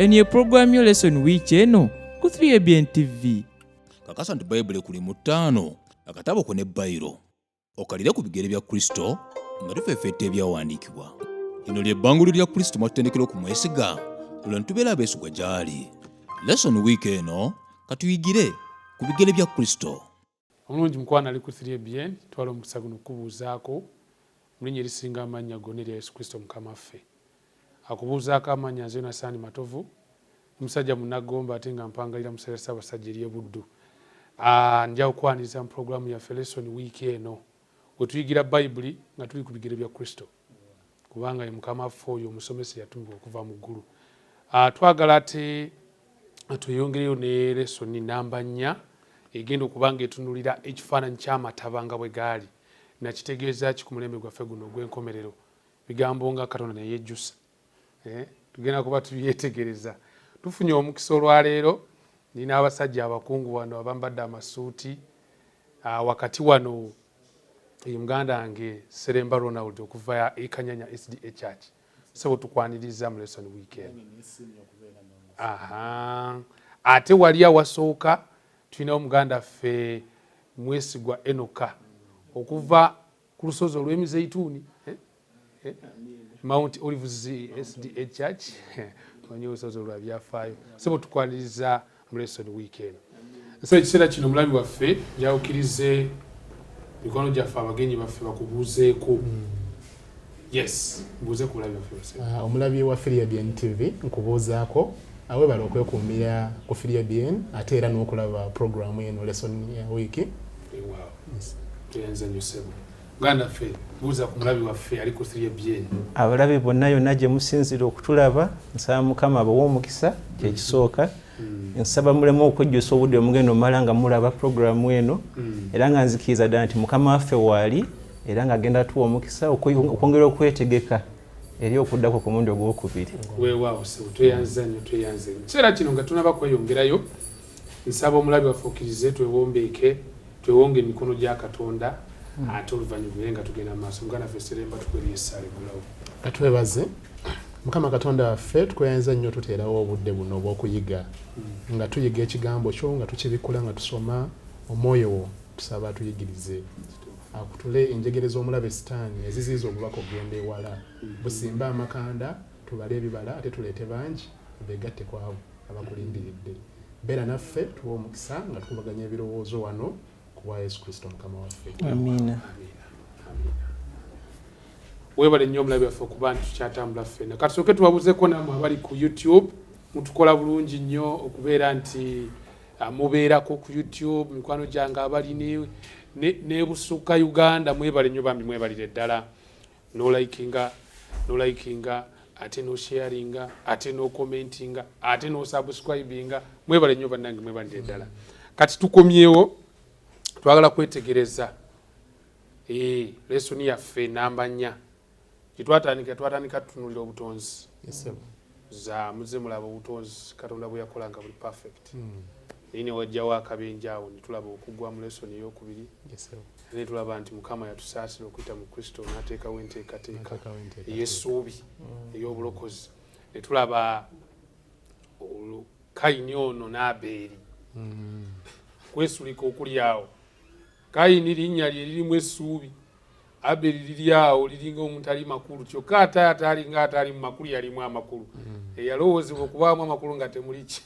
Eno ye pulogulaamu yo Lesson Week eno ku 3ABN TV. Kakasa nti Bayibuli ekuli mu ttaano, akatabo ko ne bayiro. Okalire ku bigere bya Kristo nga tufeefeeta ebyawandiikibwa. Lino lye bbanguliro lya Kristo mwatutendekera okumwesiga, olwo ne tubeera abeesigwa gy'ali. Lesson Week eno katuyigire ku bigere bya Kristo. Omulungi mukwano ali ku 3ABN, twala omukisa guno okukubuuzaako mu linnya erisinga amannya gonna erya Yesu Kristo Mukama waffe. Akubuuzaako amannya nze Yonasaani Matovu, ndi musajja Munnagomba ate nga mpangalira mu ssaza lya Ssaabasajja ery'e Buddu. Nja kukwaniriza mu pulogulaamu yaffe Lesson wiiki eno we tuyigira Bayibuli nga tuli ku bigere bya Kristo kubanga ye Mukama waffe oyo omusomesa eyatumibwa okuva mu ggulu. Twagala ate tweyongereyo ne lesoni namba nnya egenda okuba nga etunulira ekifaananyi ky'amataba nga bwe gaali nakitegeeza ki ku mulembe gwaffe guno ogw'enkomerero. Bigambo nga Katonda ne yejjusa. Tugenda kuba tubyetegereza. Tufunye omukisa olwaleero, nina abasajja abakungu wano abambadde amasuuti. Wakati wano ye muganda wange Seremba Ronald okuva e Kanyanya SDA Church. Ssebo tukwaniriza mu Lesson Weekend. Aha. Ate wali awasooka tulinawo muganda ffe Mwesigwa Enoka okuva ku lusozi olw'emizeituuni, Mount Olives SDA Church, onye olusozi olwa byafaayo. Ssebo tukwaniriza mu Lesson Week eno. Nso ekiseera kino omulabi waffe njawukirize mikwano gyaffe abagenyi baffe bakubuuzeeko. Yes, mbuuze ku mulabi waffe base. Omulabi wa 3ABN TV nkubuuzaako, awebala okwekuumira ku 3ABN ate era n'okulaba programu eno Lesson ya Week. Wow. Tweyanza nnyo ssebo. Muganda ffe buuza ku mulabi waffe ali ku 3ABN. Abalabi bonna yonna gye musinziira okutulaba, nsaba Mukama abawe omukisa, kyekisooka. Nsaba muleme okwejjusa obudde omugenda omala nga mulaba pulogulaamu eno, era nga nzikiriza ddala nti Mukama waffe waali era ng'agenda atuwa omukisa okwongera okwetegeka eri okuddako ku mulundi ogwokubiri. Weewaawo ssebo, tweyanza nnyo, tweyanze nnyo. Ekiseera kino nga tunaba kweyongerayo, nsaba omulabi waffe okkirize twewombeeke, twewonge emikono gya Katonda, ate oluvannyuma tubeere nga tugenda mu maaso. Muganda waffe Seremba, tukweriyo essaala eggulawo. Katwebaze Mukama Katonda waffe, tukweyanza nnyo tuteerawo obudde buno obw'okuyiga, nga tuyiga ekigambo kyo, nga tukibikkula, nga tusoma omwoyo wo. Tusaba atuyigirize, akutule enjegere z'omulabe Sitaani eziziiza obubaka okugenda ewala. Busimbe amakanda, tubale ebibala, ate tuleete bangi beegatte ku abo abakulindiridde. Beera naffe, tuwe omukisa nga tukubaganya ebirowoozo wano ku bwa Yesu Kristo Mukama waffe. Amiina. Weebale nnyo omulabi waffe okuba nti tukyatambula ffenna. Katusooke tubabuzeeko nammwe abali ku YouTube, mutukola bulungi nnyo okubeera nti mubeerako ku YouTube. Mikwano gyange abali ne Busukka Uganda, mwebale nnyo bambi, mwebalire ddala. Nolikinga, nolikinga, ate nosharinga, ate nokommentinga, ate nosubscribinga. Mwebale nnyo bannange, mwebalire ddala. Kati tukomyewo, twagala kwetegereza lesoni yaffe namba 4 gyetwatandika. Twatandika tutunulira obutonzi. Za muze mulaba obutonzi Katonda bwe yakola nga buli perfect, naye newajjawo akabenje awo netulaba okugwa mu lesoni eyokubiri, naye tulaba nti Mukama yatusaasira okuyita mu Kristo n'ateekawo enteekateeka ey'essuubi ey'obulokozi. Netulaba Kayini ono n'Abeeri, kwesulika okuli awo. Kayini linnya lye lirimu essuubi, Aberi liri awo liringa omuntu ali makulu, kyokka ate atalinga atali mu makulu yalimu amakulu, eyalowoozebwa okubaamu amakulu nga temuli ki.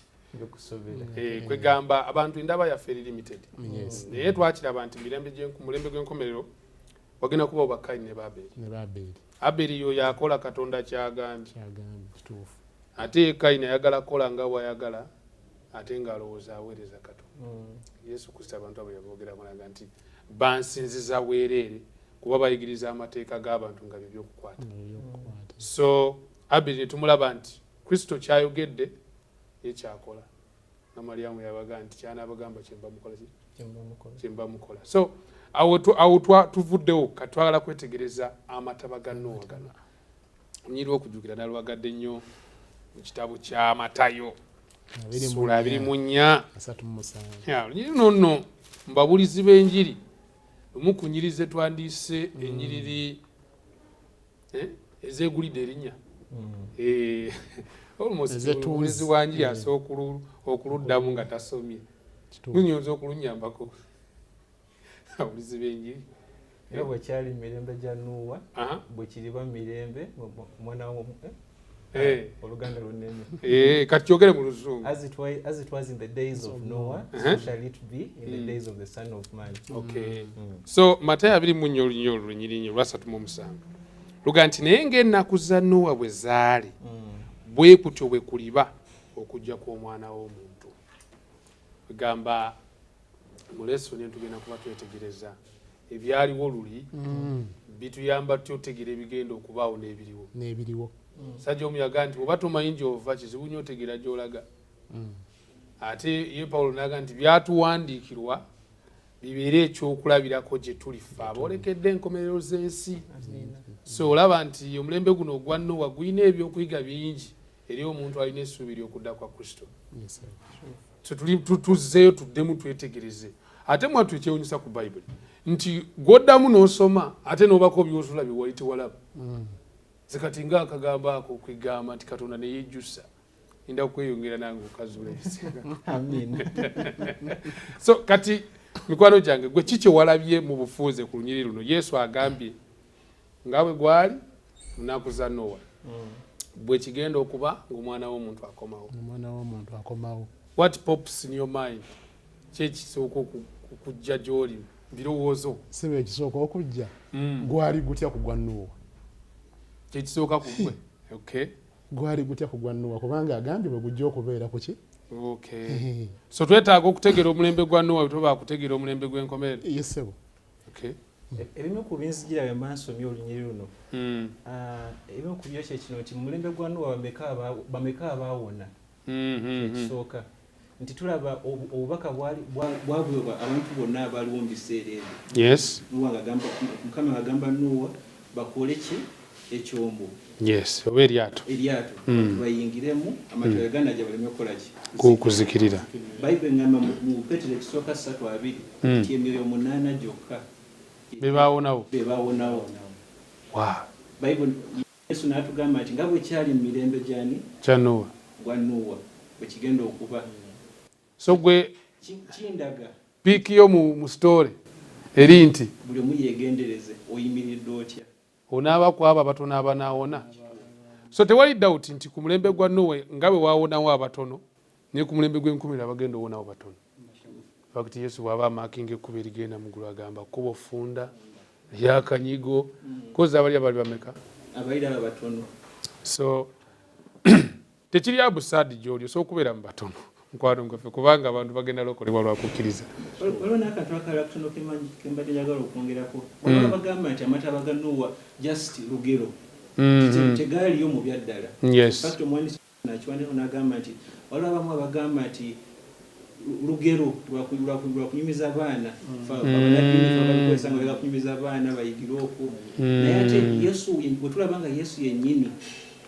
Kwegamba abantu endaba yaffe eri limited, naye twakiraba nti mulembe gw'enkomerero wagenda kubawo bakayini ne baaberi. Aberi yoyo akola Katonda kyagambye, ate Kayini ayagala kukola nga bwayagala, ate ng'alowooza aweereza Katonda. Yesu Kristo abantu abo yaboogeramu naga nti bansinziza bwereere kuba bayigiriza amateeka g'abantu nga byebyokukwata. So Aberi netumulaba nti Kristo kyayogedde ye kyakola, nga Mariyamu yabaga nti kyanaabagamba kyemba mukola, kyemba mukola. So awo tuvuddewo, katwagala kwetegereza amataba ga Nowa gano. Onyirwa okujjukira nalwagadde nnyo mu kitabo kya Matayo sula 24. Lunyiriri nno mubabulizi b'enjiri lumu ku nyiriri zetwandiise enyiriri ezeegulidde erinnya. Almost omuwulizi wangi asooka okuluddamu nga tasomye. Munyonza okulunyambako abawulizi b'enjiri. Era bwe kyali mirembe gya Nuuwa, bwe kiriba mirembe omwana oluganda lunene. Kati kyogere mu Luzungu. As it was in the days of Noah, so shall it be in the days of the Son of Man. Okay. So Matayo 24 olunyiriri lwa 37 luga nti naye ng'ennaku za Nuuwa bwe zaali, bwe kutyo bwe kuliba okujja kw'omwana w'omuntu. Egamba mu lesson tugenda kuba twetegereza ebyaliwo luli, bituyamba tutya otegeera ebigenda okubaawo n'ebiriwo. N'ebiriwo. Sajja omu yagamba nti oba tomanyi gy'ova kizibu nnyo otegeera gy'olaga. Ate ye Pawulo n'agamba nti byatuwandiikirwa bibeere ekyokulabirako gye tuli ffe aboolekedde enkomerero z'ensi. So olaba nti omulembe guno ogwa Nowa gulina ebyokuyiga bingi eri omuntu alina essuubi ly'okudda kwa Kristo. So tuzzeeyo tuddemu twetegereze. Ate mwattu ekyewuunyisa ku Bayibuli nti gw'oddamu n'osoma ate n'obako by'osula bye wali tewalaba. Nze kati ng'akagambo ako okwegamba nti Katonda ne yejjusa, nda kweyongera nange okazuula ebisinga. Amiina. So kati mikwano gyange, gwe ki kye walabye mu bufunze ku lunyiriri luno? Yesu agambye nga bwe gwali mu nnaku za Nowa, bwe kigenda okuba ng'omwana w'omuntu akomawo. Omwana w'omuntu akomawo. What pops in your mind? Ki ekisooka okujja gy'oli birowoozo? Si bwe ekisooka okujja, gwali gutya ku gwa Nuuwa? Kyekisooka ku gwe. Okay. Gwali gutya ku gwa Nuuwa, kubanga agambye bwe gujja okubeera ku ki? Okay. So twetaaga okutegeera omulembe gwa Nuuwa bwe tuba kutegeera omulembe gw'enkomerero. Yes, ssebo. Okay. Ebimu ku binzijira bwe mba nsomye olunyiriri luno, ebimu ku byo kye kino nti mu mulembe gwa Nuuwa bameka abaawona? Ekisooka nti tulaba obubaka bwaweebwa abantu bonna abaaliwo mu biseera ebyo. Yes. Nuuwa ng'agamba, Mukama ng'agamba Nuuwa bakole ki? Ekyombo. Yes, oba eryato. Eryato. Bayingiremu, amataba ganajja baleme kukola ki? Kuzikirira. Bayibuli egamba mu Peetero ekisooka 3:2 nti emyoyo 8 gyokka be baawonawo. Be baawonawo. Wow. Bayibuli Yesu n'atugamba nti nga bwe kyali mu mirembe gyani? Kya Nuuwa. Gwa Nuuwa bwe kigenda okuba. So gwe kindaga piiki yo mu story eri nti buli omu yeegendereze oyimiridde otya. Onaaba ku abo abatono abanaawona. So tewali doubt nti ku mulembe gwa Nuuwa nga bwe waawonawo abatono, ne ku mulembe gw'enkomerero abagenda owonawo batono. Fact Yesu bw'aba amaakinga ekkubo erigenda mu ggulu agamba kkubo ffunda lyakanyigo, kozi abali abali bameka? Abalira abo batono. So tekiri abusaadi gy'oli, osobola okubeera mu batono mukwano gwaffe, kubanga abantu bagenda lokolebwa lwa kukkiriza. Waliwo n'akantu akalala katono ke mbadde njagala okwongerako. Waliwo abagamba nti amataba ga Nuuwa just lugero. Tegaaliyo mu byaddala. Yes. In fact, omuwandiisi nakiwandiiko n'agamba nti waliwo abamu abagamba nti lugero lwa kunyumiza abaana. Abannaddiini fe ababikozesa nga baagala kunyumiza abaana bayigire okwo. Naye ate Yesu bwe tulaba nga Yesu yennyini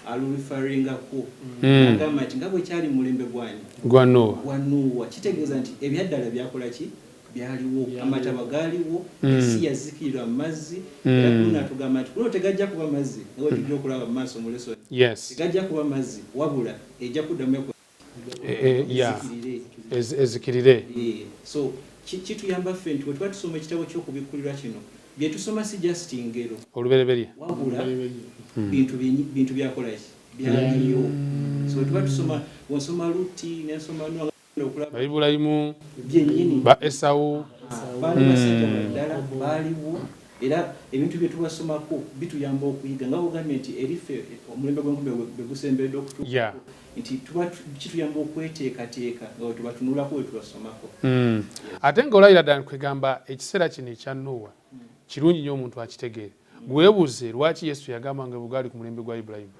alureferingako, n'agamba nti nga bwe kyali mu mulembe gwani? Gwa Nuuwa. Gwa Nuuwa. Kitegeeza nti ebyaddala byakola ki? Byaliwo. Amataba gaaliwo, ensi yazikirira mu mazzi. Era kuno atugamba nti kuno tegajja kuba mazzi, nga bwe tujja okulaba mu maaso mu lesson. Yes. Tegajja kuba mazzi, wabula ejja kuddamu Ezikirire. So kituyamba ffe nti bwe tuba tusoma ekitabo ky'okubikkulirwa kino, bye tusoma si just ngero. Olubereberye. Wabula bintu byakola ki? Byaliyo. So bwe tuba tusoma, bw'osoma Lutti n'ensoma Noa, okulaba Ba Ibulayimu, byennyini. Ba Esawu. Baali basajja baddala, baaliwo. Era ebintu bye tubasomako bituyamba okuyiga, nga bw'ogambye nti eriffe omulembe gw'enkomerero bwe gusemberedde okutuuka, nti tuba kituyamba okweteekateeka nga bwe tubatunulako, bwe tubasomako. Ate ng'olayira ddala kwegamba ekiseera kino ekya Nuuwa kirungi nnyo omuntu akitegeere. Gwebuuze lwaki Yesu yagamba nga bwe gwali ku mulembe gwa Ibulayimu,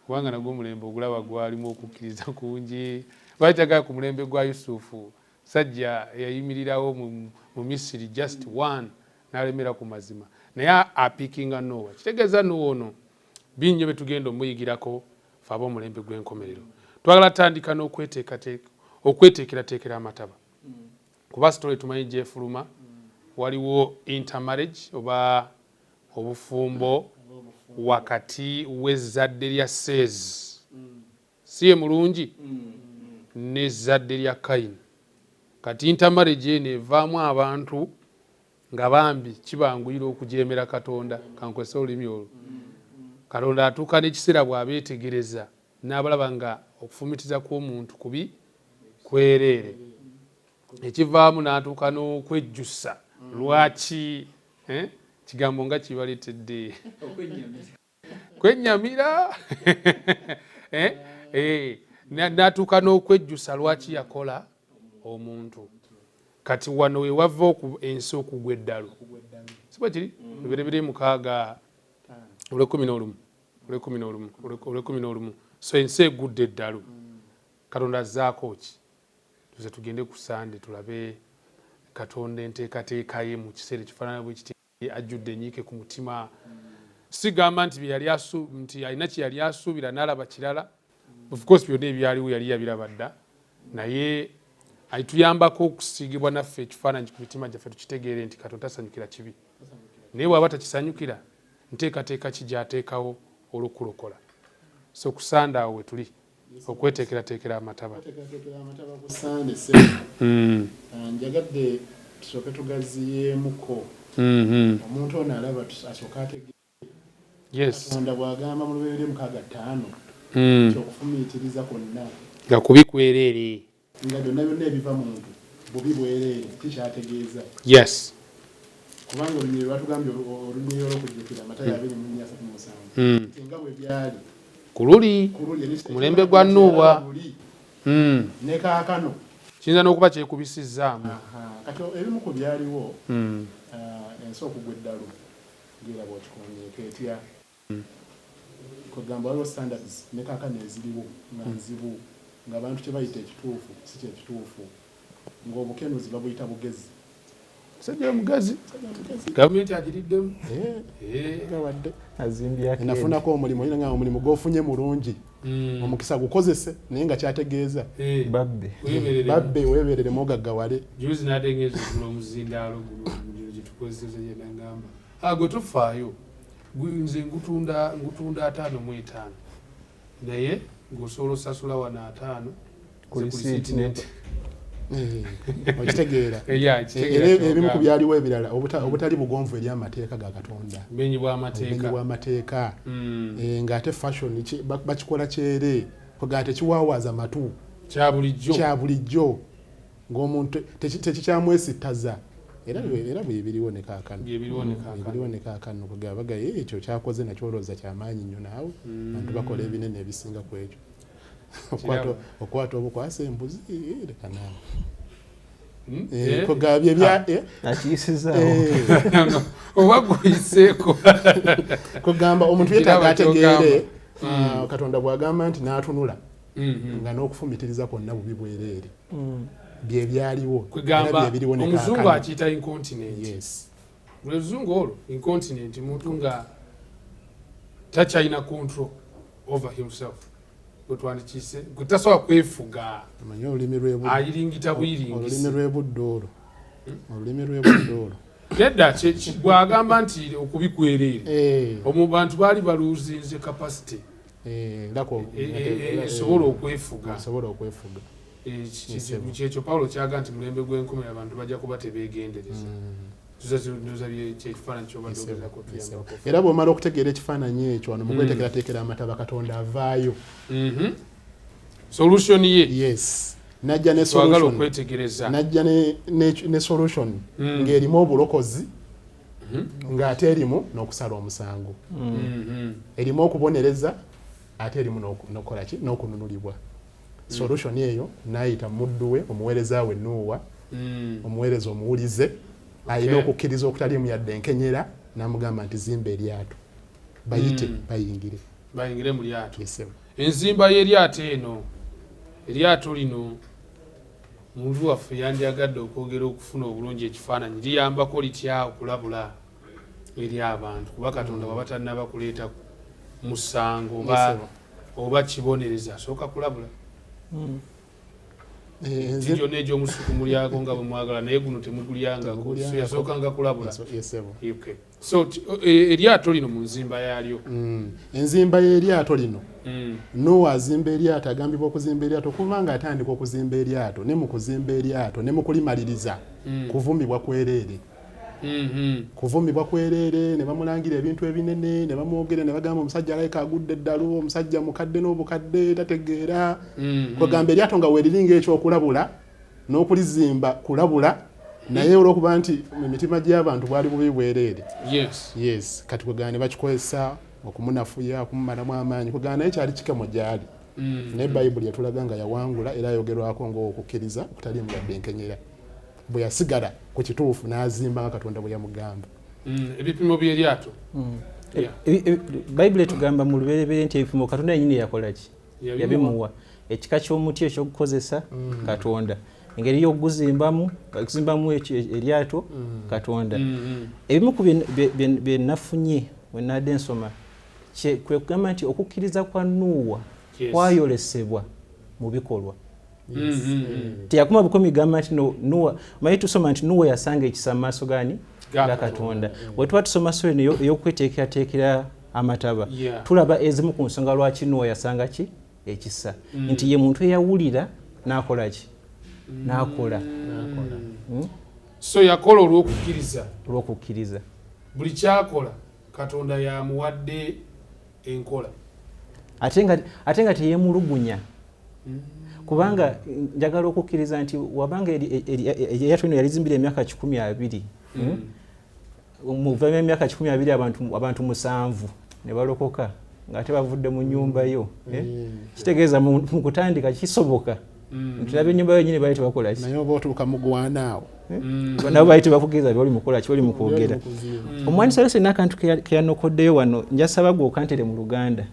kubanga nagwo omulembe ogulaba gwalimu okukkiriza kungi. Lwaki tagala ku mulembe gwa Yusufu, sajja yayimirirawo mu Misiri just one n'alemera ku mazima, naye apiikinga Nowa. Kitegeeza Nowa ono bingi nnyo bye tugenda omuyigirako ffe ab'omulembe gw'enkomerero. Twagala tutandika n'okweteekerateekera amataba, kuba story tumanyi gyefuluma. Waliwo intermarriage oba obufumbo wakati w'ezzadde lya Seezi. Si ye mulungi n'ezzadde lya Kayini. Kati intermarriage eno evaamu abantu nga bambi kibanguyira okujeemera Katonda, kankozese olulimi olwo. Katonda atuuka n'ekiseera bw'abeetegereza n'abalaba nga okufumitiza kw'omuntu kubi kwereere, ekivaamu n'atuuka n'okwejjusa lwaki kigambo nga kibaleetedde kwennyamira, n'atuuka n'okwejjusa lwaki yakola omuntu. Kati wano we wava ensi okugwa eddalu, si bwe kiri? Lubereberye 6 olw'ekkumi n'olumu olw'ekkumi n'olumu. So ensi egudde eddalu, Katonda azzaako ki? Tuze tugende ku Sande tulabe Katonda enteekateeka ye mu kiseera ekifaanana bwe kiti, ajjudde enyiike ku mutima. Sigamba nti byeyali nti alina kye yali asuubira n'alaba kirala. Of course byonna ebyaliwo yali yabiraba dda, naye atuyambako okusiigibwa naffe ekifaananyi ku mitima gyaffe, tukitegeere nti Katonda tasanyukira kibi. Naye bw'aba takisanyukira, nteekateeka ki gy'ateekawo olw'okulokola? So ku Sande awo we tuli okweteekerateekera amataba. Amataba ku Sande se. Njagadde tusooke tugaziyeemuko omuntu ono alaba, asooke ategeere Katonda bw'agamba mu Lubereberye 6:5 kyokufumiitiriza kwonna nga kubi kwereere, nga byonna byonna ebiva muntu bubi bwereere, kikyategeeza kubanga olunyiriri lwatugambye, olunyiriri olwokujjukira, Matayo 24:37, nti nga bwe byali ku luli ku mulembe gwa Nuuwa ne kaakano. Kiyinza n'okuba kyekubisizzaamu. Kati ebimu ku byaliwo, ensi okugwa eddalu, ngeera bw'okikonyeeko etya, kwegamba waliwo standards ne kaakano eziriwo nga nzibu, ng'abantu kye bayita ekituufu si kyekituufu, ng'obukenuzi babuyita bugezi. Musajja mugezi, gavumenti agiriddemu. Gawadde nafunako omulimu, olina nga omulimu gwofunye mulungi, omukisa gukozese, naye nga kyategeeza babbe, babbe, weebereremu ogaggawale. Juzi nategeeza okugula omuzindaalo guno gyetukozesa, gyenagamba gwe tofaayo, nze ngutunda 55, naye ng'osobola osasula wano 50. Ku receipt. Okitegeera? Era ebimu ku byaliwo ebirala, obutali bugonvu eri amateeka ga Katonda, bumenyi bw'amateeka, bw'amateeka, ng'ate fashion bakikola kyere kwega tekiwawaaza matu. Kya bulijjo. Kya bulijjo, ng'omuntu tekikyamwesittaza. Era bwe biriwo ne kaakano, ebiriwo ne kaakano, kwegamba bagaye ekyo kyakoze nakyo olowooza kyamaanyi nnyo, naawe bantu bakola ebinene ebisinga ku ekyo. Okwata obukwasa embuzi, leka naawe. Kugabye bya Akiyisizaawo. Oba guyiseeko. Kugamba omuntu yeetaaga ategeere Katonda bw'agamba nti n'atunula nga n'okufumitiriza kwonna bubi bwereere, bye byaliwo. Kwegamba omuzungu akiyita incontinent. Oluzungu olwo incontinent, muntu nga takyalina control over himself, gwetwandikise gwe tasobola kwefuga. Omanyi olulimi lw'ebudde, ayiringita buyiringisi. Olulimi lw'ebudde olwo, olulimi lw'ebudde olwo. Nedda, bw'agamba nti okubi kwereere, omu bantu baali baluzinze capacity esobola okwefuga. Esobola okwefuga. Kyekyo Pawulo kyaga nti mulembe gw'enkomera abantu bajja kuba tebeegendereza. Kyekifaananyi kyobadde ogezako tuyambako. Era bw'omala okutegeera ekifaananyi ekyo, wano mu kweteekerateekera amataba, Katonda avaayo. Solution ye. Yes, najja ne twagala solution. Okwetegereza. Najja ne solution ng'erimu obulokozi, ng'ate erimu n'okusala omusango, erimu okubonereza, ate erimu n'okukola ki, n'okununulibwa. Solution eyo n'ayita muddu we, omuweereza we Nuuwa, omuweereza omuwulize alina okukkiriza okutaliimu yadde enkenyera, n'amugamba nti zimba eryato, bayite bayingire. Bayingire mu lyato. Yes, sir. Enzimba y'eryato eno, eryato lino muntu waffe yandyagadde okwogera okufuna obulungi ekifaananyi, liyambako litya okulabula eri abantu? Kuba Katonda bwaba tannaba kuleeta musango oba Yes, sir. oba kibonereza, asooka kulabula. Ti gyonna egy'omusuku mulyako nga bwe mwagala, naye guno temugulyangako. So yasookanga kulabula. Yes, sir. Okay. So eryato lino mu nzimba yaalyo. Enzimba y'eryato lino Nowa azimba eryato, agambibwa okuzimba eryato okuva nga atandika okuzimba eryato, ne mu kuzimba eryato ne mu kulimaliriza, kuvumibwa kwereere. Kuvumibwa kwereere, ne bamulangira ebintu ebinene, ne bamwogera, ne bagamba omusajja alayika agudde eddalu, omusajja mukadde n'obukadde tategeera. Kwegamba eryato nga weeriri ng'ekyokulabula n'okulizimba kulabula, naye olw'okuba nti mu mitima gy'abantu bwali bubi bwereere. Yes, kati kwegamba ne bakikozesa okumunafuya, okumumalamu amaanyi, kwegamba naye kyali kikemo gy'ali. Naye Bayibuli etulaga nga yawangula, era ayogerwako ng'okukkiriza okutaliimu yadde enkenyera, bwe yasigala ku kituufu n'azimba nga Katonda bwe yamugamba. Ebipimo by'eryato. Bayibuli etugamba mu Lubereberye nti ebipimo Katonda yennyini yakola ki? Yabimuwa. Ekika ky'omuti eky'okukozesa, Katonda. Engeri y'okuguzimbamu, okuzimbamu eryato, Katonda. Ebimu ku bye nafunye bwe nadde nsoma kwe kugamba nti okukkiriza kwa Nuuwa kwayolesebwa mu bikolwa. Teyakoma bukomi gamba nti Nuuwa, manyi tusoma nti Nuuwa yasanga ekisa mu maaso gani? Ga Katonda. Bwe tuba tusoma sura eno ey'okweteekerateekera amataba, tulaba ezimu ku nsonga lwaki Nuuwa yasanga ki? Ekisa. Nti ye muntu eyawulira n'akola ki? N'akola. So yakola olw'okukkiriza. Olw'okukkiriza. Buli kyakola Katonda yamuwadde enkola. Ate nga teyemulugunya. Kubanga njagala okukkiriza nti wabanga eryato lino yalizimbira emyaka 120. Mu emyaka 120 abantu 7 ne balokoka ng'ate bavudde mu nnyumba yo. Kitegeeza mu kutandika kisoboka. Ntulaba ennyumba yo nnyini baali tebakola ki? Naye oba otuuka mu gwana awo. Nabo baali tebakukkiriza by'oli mukola ki, oli mu kwogera. Omwandiisi alese n'akantu ke yanokoddeyo wano, njasaba gwe okantere mu Luganda.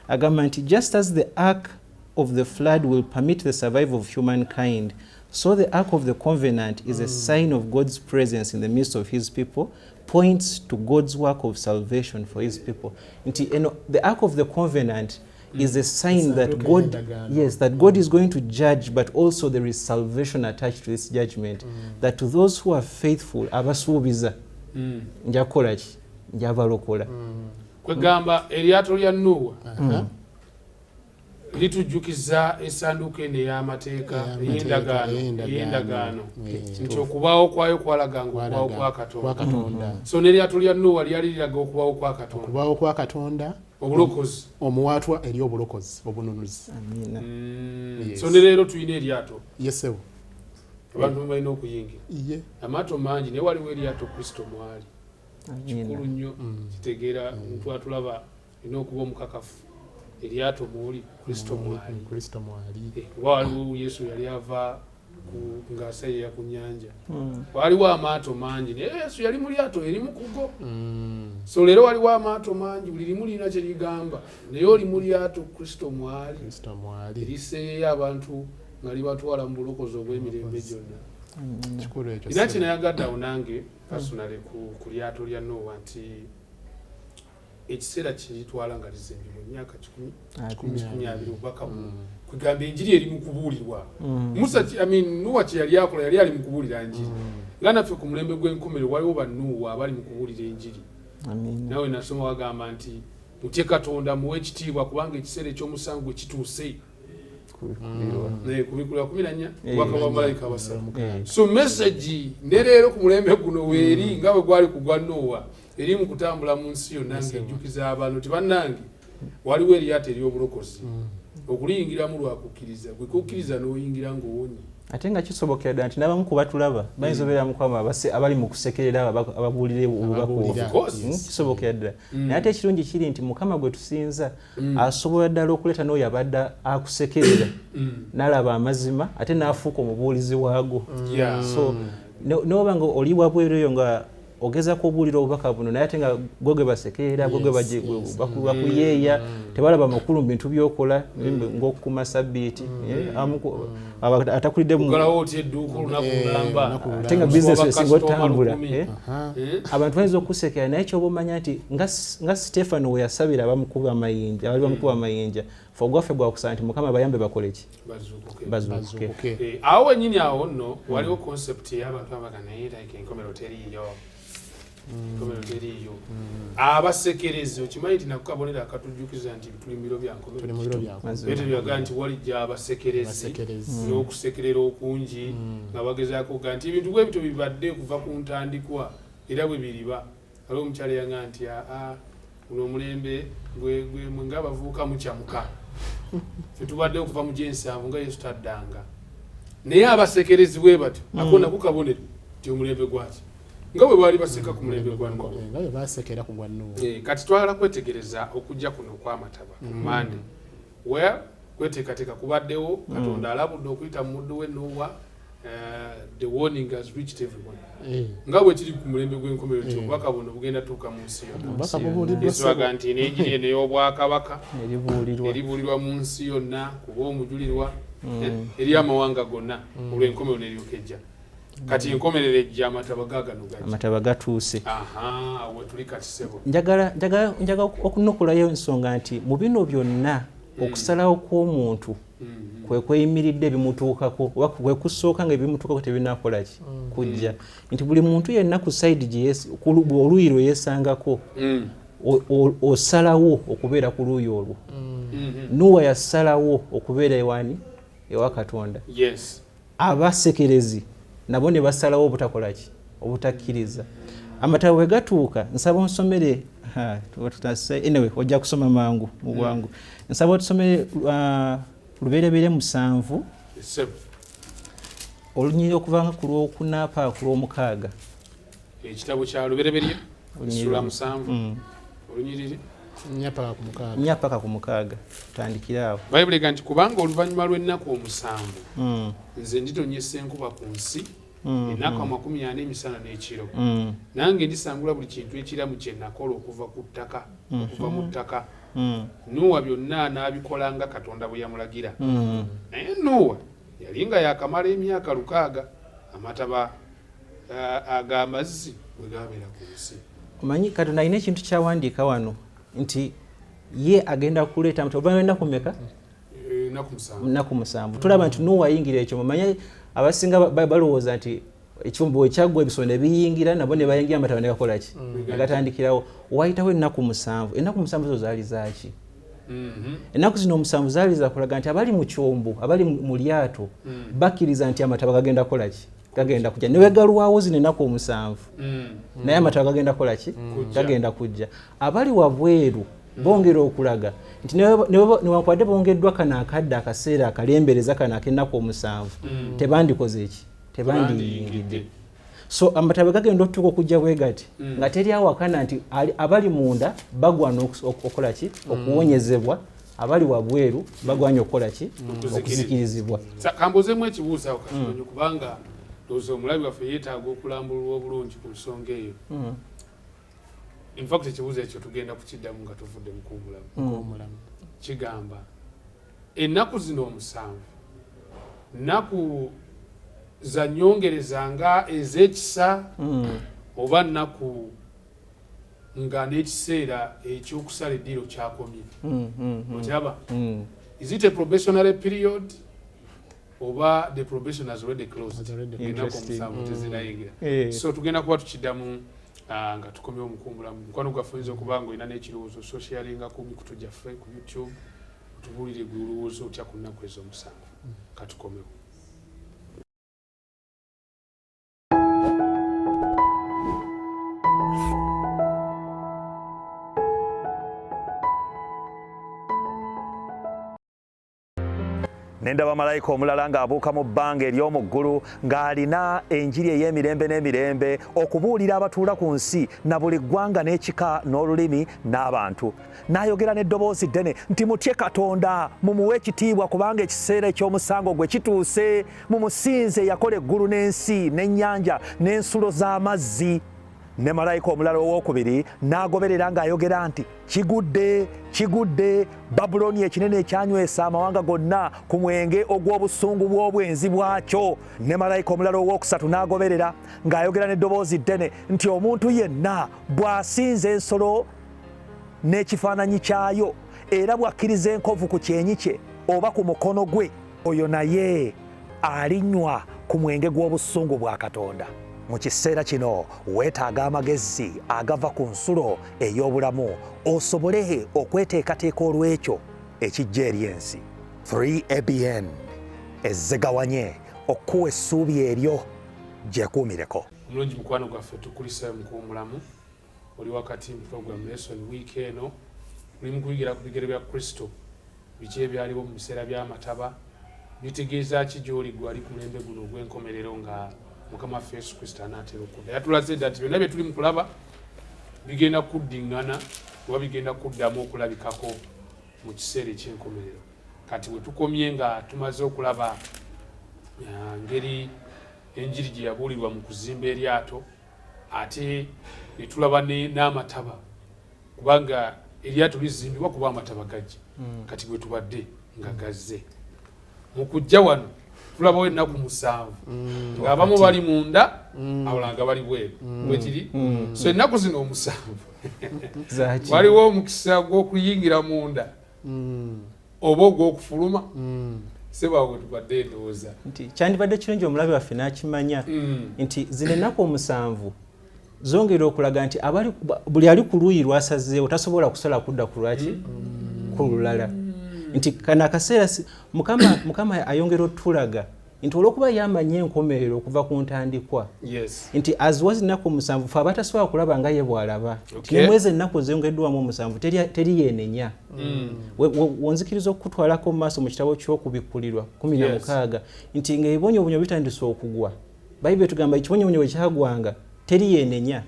Agamba nti just as the ark of the flood will permit the survival of humankind, so the ark of the covenant is a sign of God's presence in the midst of his people, points to God's work of salvation for his people. Nti eno, the ark of the covenant is a sign that God, yes, that God is going to judge, but also there is salvation attached to this judgment. That to those who are faithful, abasuubiza, nja kukola ki? Nja balokola. Kwegamba eryato lya Nuuwa litujjukiza essanduuko eno ey'amateeka, ey'endagaano, nti okubaawo kwayo kwalaganga okubaawo kwa Katonda. So n'eryato lya Nuuwa lyali liraga okubaawo kwa Katonda. Okubaawo kwa Katonda, obulokozi, omuwaatwa eri obulokozi, obununuzi. Amiina. So ne leero tulina eryato. Yesewo. Abantu balina okuyingira. Amaato mangi, naye waliwo eryato Kristo mwali. Kikulu nnyo kitegeera omuntu atulaba alina okuba omukakafu. Eryato mwoli Kristo mwali. Kristo mwali. Kuba waliwo Yesu yali ava ng'aseeyeeya ku nnyanja. Waliwo amaato mangi, naye Yesu yali mu lyato erimu ku go. So leero waliwo amaato mangi, buli limu lirina kye ligamba, naye oli mu lyato Kristo mwali. Kristo mwali. Eriseeyeeya abantu nga libatwala mu bulokozi obw'emirembe gyonna. Kikulu ekyo. Era kye nayagadde awo nange personally ku lyato lya Nowa nti ekiseera kiritwala nga lizimbibwa emyaka 120 obubaka buno. Kugamba enjiri eri mu kubuulirwa. Musa Nuwa kye yali akola yali ali mu kubuulira njiri. Nga naffe ku mulembe gw'enkomerero waliwo bannuwa abali mu kubuulira enjiri. Nawe nasoma wagamba nti mutye Katonda muwe ekitiibwa kubanga ekiseera eky'omusango kituuse. Kubikulwa 14 obubaka bwa malayika abasatu. So message ne leero ku mulembe guno weeri nga bwe gwali ku gwa Nowa eri mu kutambula mu nsi yonna ng'ejjukiza abantu nti bannange waliwo eryato ery'obulokozi. Okuliyingiramu lwa kukkiriza, gwe kukkiriza n'oyingira ng'owonye. Ate nga kisobokera ddala nti n'abamu ku batulaba bayinza obeera mu kwabo abali mu kusekerera ababuulira obubaka obwo. Kisobokera ddala. Naye ate ekirungi kiri nti Mukama gwe tusinza asobola ddala okuleeta n'oyo abadde akusekerera n'alaba amazima ate n'afuuka omubuulizi waago. So n'oba nga oli wabweru eyo nga ogezaako obuulira obubaka buno naye ate nga gwe gwe basekerera, gwe gwe bakuyeeya, tebalaba makulu mu bintu by'okola ng'okukuma sabbiiti, atakulidde ate nga bizinesi esinga otambula. Abantu bayinza okusekera naye kyoba omanya nti nga Stefano we yasabira abamukuba amayinja, abali bamukuba amayinja, ffe ogwaffe gwakusaba nti Mukama bayambe bakole ki? Bazuukuke. Awo wennyini awo nno waliwo concept ey'abantu abaga naye like enkomero teriiyo. Nkomerero teriiyo. Abasekerezi, okimanyi nti nako kabonero akatujjukiza nti tuli mu biro bya Tuli nkomerero. mu biro bya Mazima. Peetero yagamba nti walijja abasekerezi Abasekerezi. n'okusekerera okungi, nga bagezaako okugaa nti ebintu bwe bityo bibadde kuva ku ntandikwa era bwe biriba. Waliwo omukyala yagamba nti aa, guno omulembe gwe mwe ng'abavubuka mukyamuka, ffe tubadde okuva mu gy'ensanvu nga Yesu taddanga. Naye abasekerezi bwe batyo, ako nako kabonero nti omulembe gwaki, nga bwe baali baseka ku mulembe gwa Nuuwa. Nga bwe basekera ku gwa Nuuwa. Kati twagala kwetegereza okujja kuno okw'amataba ku Mande. Well, kweteekateeka kubaddewo. Katonda alabudde okuyita mu muddu we Nuuwa. The warning has reached everyone, nga bwe kiri ku mulembe gw'enkomerero nti obubaka buno bugenda tuuka mu nsi yonna. Obubaka bubuuliddwa, Yesu ssebo. aga nti n'enjiri eno ey'obwakabaka Eribuulirwa. eribuulirwa mu nsi yonna kuba omujulirwa eri amawanga gonna, olw'enkomerero n'eryoka ejja. Kati enkomerero ejja, amataba gaagano gajja. Amataba gatuuse. Aha, awo wetuli kati, ssebo. Njagala okunokolayo ensonga nti mu bino byonna okusalawo kw'omuntu kwe kweyimiridde ebimutuukako, oba kwe kusooka nga ebimutuukako tebinakola ki kujja, nti buli muntu yenna ku side gye oluuyi lwe yeesangako, osalawo okubeera ku luuyi olwo. Nuwa yasalawo okubeera ewani? Ewa Katonda. Abasekerezi nabo ne basalawo obutakola ki? Obutakkiriza. Amataba bwe gatuuka, nsaba onsomere, anyway, ojja kusoma mangu mu bwangu. Nsaba otusomere Lubereberye 7, Ssebo. Olunyiriri okuva ku lwokuna paka ku lwomukaaga. Ekitabo kya Lubereberye, Olunyiriri. sula 7, olunyiriri 4 paka ku 6. 4 paka ku 6, tutandikire awo. Bayibuli ega nti, kubanga oluvannyuma lw'ennaku 7 nze nditonyesa enkuba ku nsi ennaku 40 emisana n'ekiro, nange ndisangula buli kintu ekiramu kye nakola okuva ku ttaka, okuva mu ttaka. Nuuwa byonna n'abikola nga Katonda bwe yamulagira. Naye Nuuwa yali nga yakamala emyaka 600 amataba ag'amazzi bwe gabeera ku nsi. Omanyi Katonda alina ekintu kyawandiika wano nti ye agenda kuleeta amataba oluvannyuma lw'ennaku meka? Ennaku 7. Nnaku 7. Tulaba nti Nuuwa ayingira ekyo. Mumanye abasinga balowooza nti ekyombo bwe kyaggwa ebisolo ne biyingira, nabo ne bayingira, amataba ne gakola ki? Ne gatandikirawo. Wayitawo ennaku 7. Ennaku 7 zo zaali zaaki? Ennaku zino 7 zaali zakulaga nti abali mu kyombo, abali mu lyato, bakkiriza nti amataba gagenda kukola ki? Gagenda kujja. Ne wegalwawo zino ennaku 7, naye amataba gagenda kukola ki? Kujja. Gagenda kujja. Abali wabweru bongera okulaga nti newankubadde bongeddwa kano akadde, akaseera akalembereza kano ak'ennaku 7, tebandikoze eki? Tebandiyingidde. So amataba gagenda otutuuka okujja bwe gati, nga teri awakana nti abali munda bagwana okukola ki? Okuwonyezebwa. Abali wabweru bagwanye okukola ki? Okuzikirizibwa. Kambuuzeemu ekibuuzo awo katono, kubanga ndowooza omulabi waffe yeetaaga okulambululwa obulungi ku nsonga eyo. In fact, ekibuuzo ekyo tugenda kukiddamu nga tuvudde mu kuwummulamu. Omulamu. Kigamba, ennaku zino 7 nnaku za nyongereza nga ez'ekisa, oba nnaku nga n'ekiseera ekyokusala eddiiro kyakomye? Okiraba? Is it a probationary period oba the probation has already closed? Has already Ennaku Interesting. 7 tezinayingira. So tugenda kuba tukiddamu nga tukomyewo mukumbulamu. Mukwano gwaffe, oyinza okuba nga olina n'ekirowoozo, osharinga ku mikutu gyaffe ku YouTube, otubuulire gwe olowooza otya ku nnaku ezo 7. Katukomewo. Ne ndaba malayika omulala ng'abuuka mu bbanga ery'omu ggulu, ng'alina enjiri ey'emirembe n'emirembe okubuulira abatuula ku nsi na buli ggwanga n'ekika n'olulimi n'abantu. N'ayogera n'eddoboozi ddene nti, mutye Katonda, mumuwe ekitiibwa, kubanga ekiseera eky'omusango gwe kituuse. Mumusinze yakola eggulu n'ensi n'ennyanja n'ensulo z'amazzi. Ne malayika omulala owookubiri n'agoberera ng'ayogera nti, kigudde, kigudde, Babulooni ekinene ekyanywesa amawanga gonna ku mwenge ogw'obusungu bw'obwenzi bwakyo. Ne malayika omulala owookusatu n'agoberera ng'ayogera n'eddoboozi ddene nti, omuntu yenna bw'asinza ensolo n'ekifaananyi kyayo, era bw'akkiriza enkovu ku kyenyi kye oba ku mukono gwe, oyo naye alinywa ku mwenge gw'obusungu bwa Katonda. Mu kiseera kino weetaaga amagezi agava ku nsulo ey'obulamu osobole okweteekateeka olw'ekyo ekijja eri ensi. 3ABN ezzegawanye okuwa essuubi eryo gyekuumireko. Omulungi mukwano gwaffe, tukulisayo mukuwumulamu. Oli wakati mu program Lesson wiiki eno. Tuli mu kuyigira ku bigere bya Kristo. Biki ebyaliwo mu biseera by'amataba bitegeeza ki gy'oli gwe ali ku mulembe guno ogw'enkomerero nga Mukama waffe Yesu Kristo anaatera okudda? Yatulaze dda nti byonna bye tuli mu kulaba bigenda kuddiŋŋana oba bigenda kuddamu okulabikako mu kiseera eky'enkomerero. Kati we tukomye nga tumaze okulaba ngeri enjiri gye yabuulirwa mu kuzimba eryato, ate ne tulaba n'amataba, kubanga eryato lizimbibwa kuba amataba gajja. Kati bwe tubadde nga gazze mu kujja wano tulabawo ennaku 7 ng'abamu bali munda, abalala nga bali bweru. Bwekiri. So ennaku zino 7 waliwo omukisa gw'okuyingira munda oba ogw'okufuluma. Sebaawe tubadde ndowooza nti kyandibadde kirungi omulabe waffe n'akimanya nti zino ennaku 7 zongera okulaga nti buli ali ku luuyi lw'asazeewo tasobola kusala kudda ku lwaki ku lulala. Nti kano akaseera Mukama ayongera otulaga nti olw'okuba yamanya enkomerero okuva ku ntandikwa, nti aziwa ennaku 7 fe abatasobola kulaba nga ye bw'alaba. Nti mwezi ennaku ezongeddwamu 7 teri yeenenya. Wonzikiriza okukutwalako mu maaso mu kitabo ky'Okubikkulirwa 16 nti ng'ebibonyoobonyo bitandise okugwa, Bayibuli etugamba ekibonyoobonyo bwe kyagwanga teri yeenenya,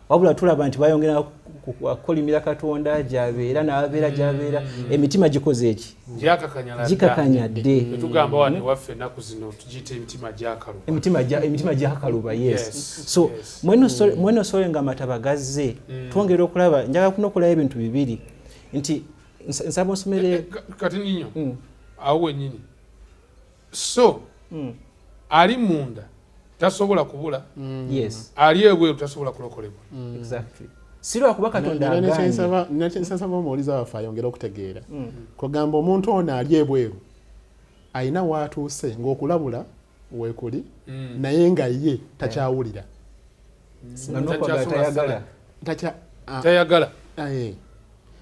wabula tulaba nti bayongera kukolimira Katonda gy'abeera n'abeera gy'abeera, emitima gikoze eki? Gikakanyadde. Tugamba wano ewaffe ennaku zino tugiyita emitima gyakaluba. Emitima gyakaluba, yes. So mweno sole nga amataba gazze, twongera okulaba, njagala kuno okulaba ebintu bibiri nti nsaba onsomere kati ninyo awo wennyini. So ali munda tasobola kubula. Ali ebweru tasobola kulokolebwa. Exactly. Si lwakuba Katonda agaanye. Nakyensaba omuwuliza waffe ayongere okutegeera. Kugamba omuntu ono ali ebweru alina waatuuse ng'okulabula weekuli, naye nga ye takyawulira. Tayagala.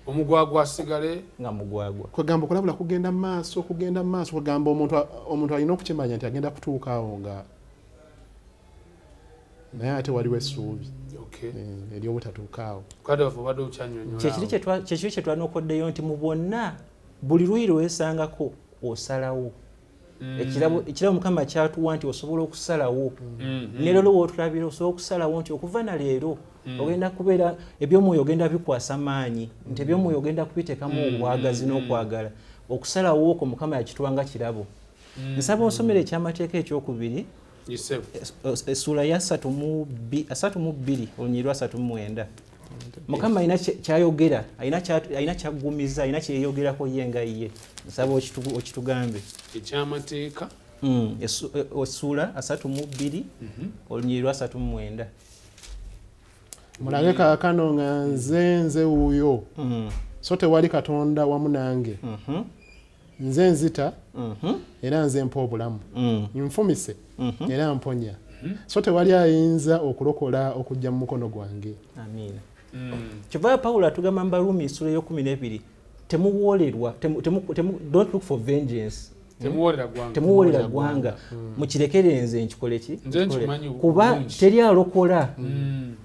Omugwagwa asigale nga mugwagwa. Kugamba okulabula kugenda maaso, kugenda maaso. Kugamba omuntu alina okukimanya nti agenda kutuuka awo nga naye ate waliwo essuubi ery'obutatuuka awo. Kyekiri kye twanokoddeyo nti mu bwonna buli luuyi lwesangako osalawo. Ekirabo Mukama kyatuwa nti osobola okusalawo. Ne leero w'otulabira osobola okusalawo nti okuva na leero ogenda kubeera eby'omwoyo ogenda bikwasa maanyi, nti eby'omwoyo ogenda kubiteekamu obwagazi n'okwagala. Okusalawo okwo Mukama yakituwa nga kirabo. Nsaba onsomere ekyamateeka ekyokubiri, essuula ya 32 olunyiriri lwa 39. Mukama alina kyayogera, alina kyaggumiza, alina kyeyogerako ye nga ye. Nsaba okitugambe. Ekyamateeka? Essuula 32 olunyiriri lwa 39. Mulage kaakano nga nze wuuyo, so tewali Katonda wamu nange. Nze nzita, era nze mpa obulamu. Nfumise, era mponya. So tewali ayinza okulokola okujja mu mukono gwange. Amiina. Kyova Pawulo atugamba mu Baruumi essula ey'okuminebiri, temuwoolerwa, don't look for vengeance. Temuwoolera ggwanga. Mukirekere nze nkikole ki? Kuba teri alokola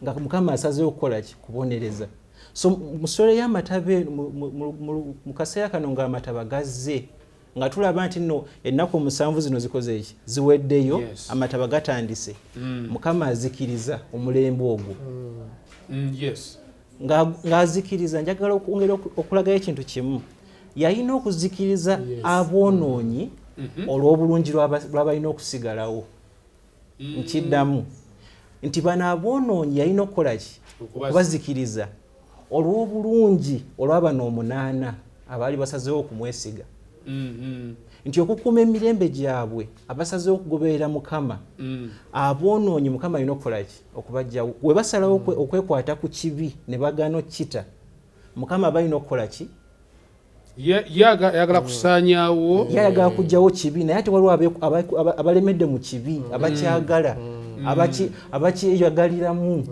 nga Mukama asazeewo okukola ki? Kubonereza. So mu ssolo y'amataba mu kaseera kano ng'amataba gazze, nga tulaba nti nno ennaku 7 zino zikoze ki? Ziweddeyo, amataba gatandise. Mukama azikiriza omulembe ogwo. Ng'azikiriza, njagala okwongera okulagayo ekintu kimu. Yalina okuzikiriza aboonoonyi olw'obulungi lw'abalina okusigalawo. Nkiddamu nti bano aboonoonyi yalina okukola ki? Okubazikiriza olw'obulungi olw'abano 8 abaali basazeewo okumwesiga. Nti okukuuma emirembe gyabwe abasazeewo okugoberera Mukama, aboonoonyi Mukama alina okukola ki? Okubaggyawo. We basalawo okwekwata ku kibi ne bagaana okukita, Mukama aba alina okukola ki? Yagala kusaanyaawo. Yayagala kuggyawo kibi, naye ate waliwo abalemedde mu kibi, abakyagala. Abakiyagaliramu,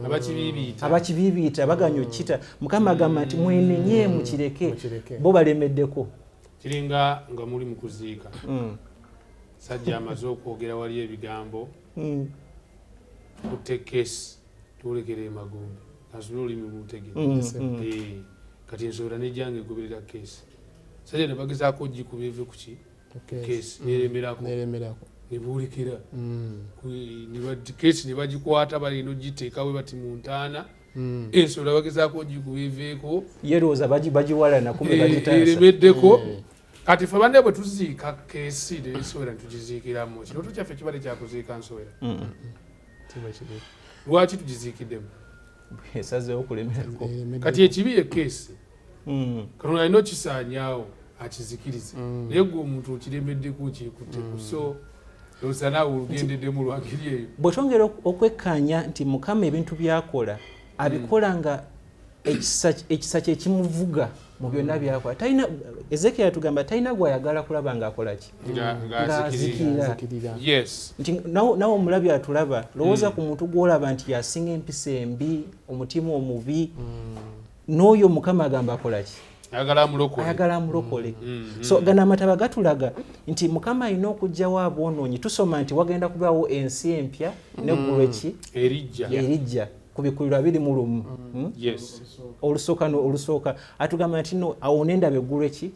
abakibiibiita, baganya okita. Mukama agamba nti mwenenye, mukireke. Bo balemeddeko. Kiringa nga muli mu kuziika, sajja amaze okwogera, wali ebigambo tukutte keesi, tuwolekera emagombe, kasubire olulimi mutegere. Kati nsobola nejjanga egoberera keesi, sajja ne bagezaako ogikuba eve kuki keesi, neremerako, nebuulikira keesi, ne bagikwata, balina ogiteekawe bati mu ntaana. Ensobola bagezaako ogikuba eveeko. Yerowooza bagiwalana, kumbe bagitaasa. Eremeddeko. Kati ffe banne bwe tuziika keesi nensowera, ntugiziikiramu. Kirooto kyaffe kibadde kyakuziika nsowera. Lwaki tugiziikiddemu? Esazeewo kulemerako. Kati ekibi ye keesi, Katonda alina okisaanyaawo akizikirize, naye gwe omuntu okiremeddeko, okikutteko. So lowooza naawe olugendeddemu lwangeri eyo. Bwe twongera okwekkaanya nti Mukama ebintu byakola abikola nga ekisa kye kimuvuga mu byonna byakola. Talina, Ezekiel yatugamba, talina gwayagala kulaba ng'akola ki? Ng'azikirira. Nti nawe omulabi atulaba, lowooza ku muntu gw'olaba nti yasinga empisa embi, omutima omubi, n'oyo Mukama agamba akola ki? Ayagala amulokole. Ayagala amulokole. So gano amataba gatulaga nti Mukama alina okuggyawo aboonoonyi. Tusoma nti wagenda kubaawo ensi empya n'eggulu eki? Erijja. Erijja, ku Bikuliro 21. Olusooka, olusooka atugamba nti no, awo nendaba eggulu eki?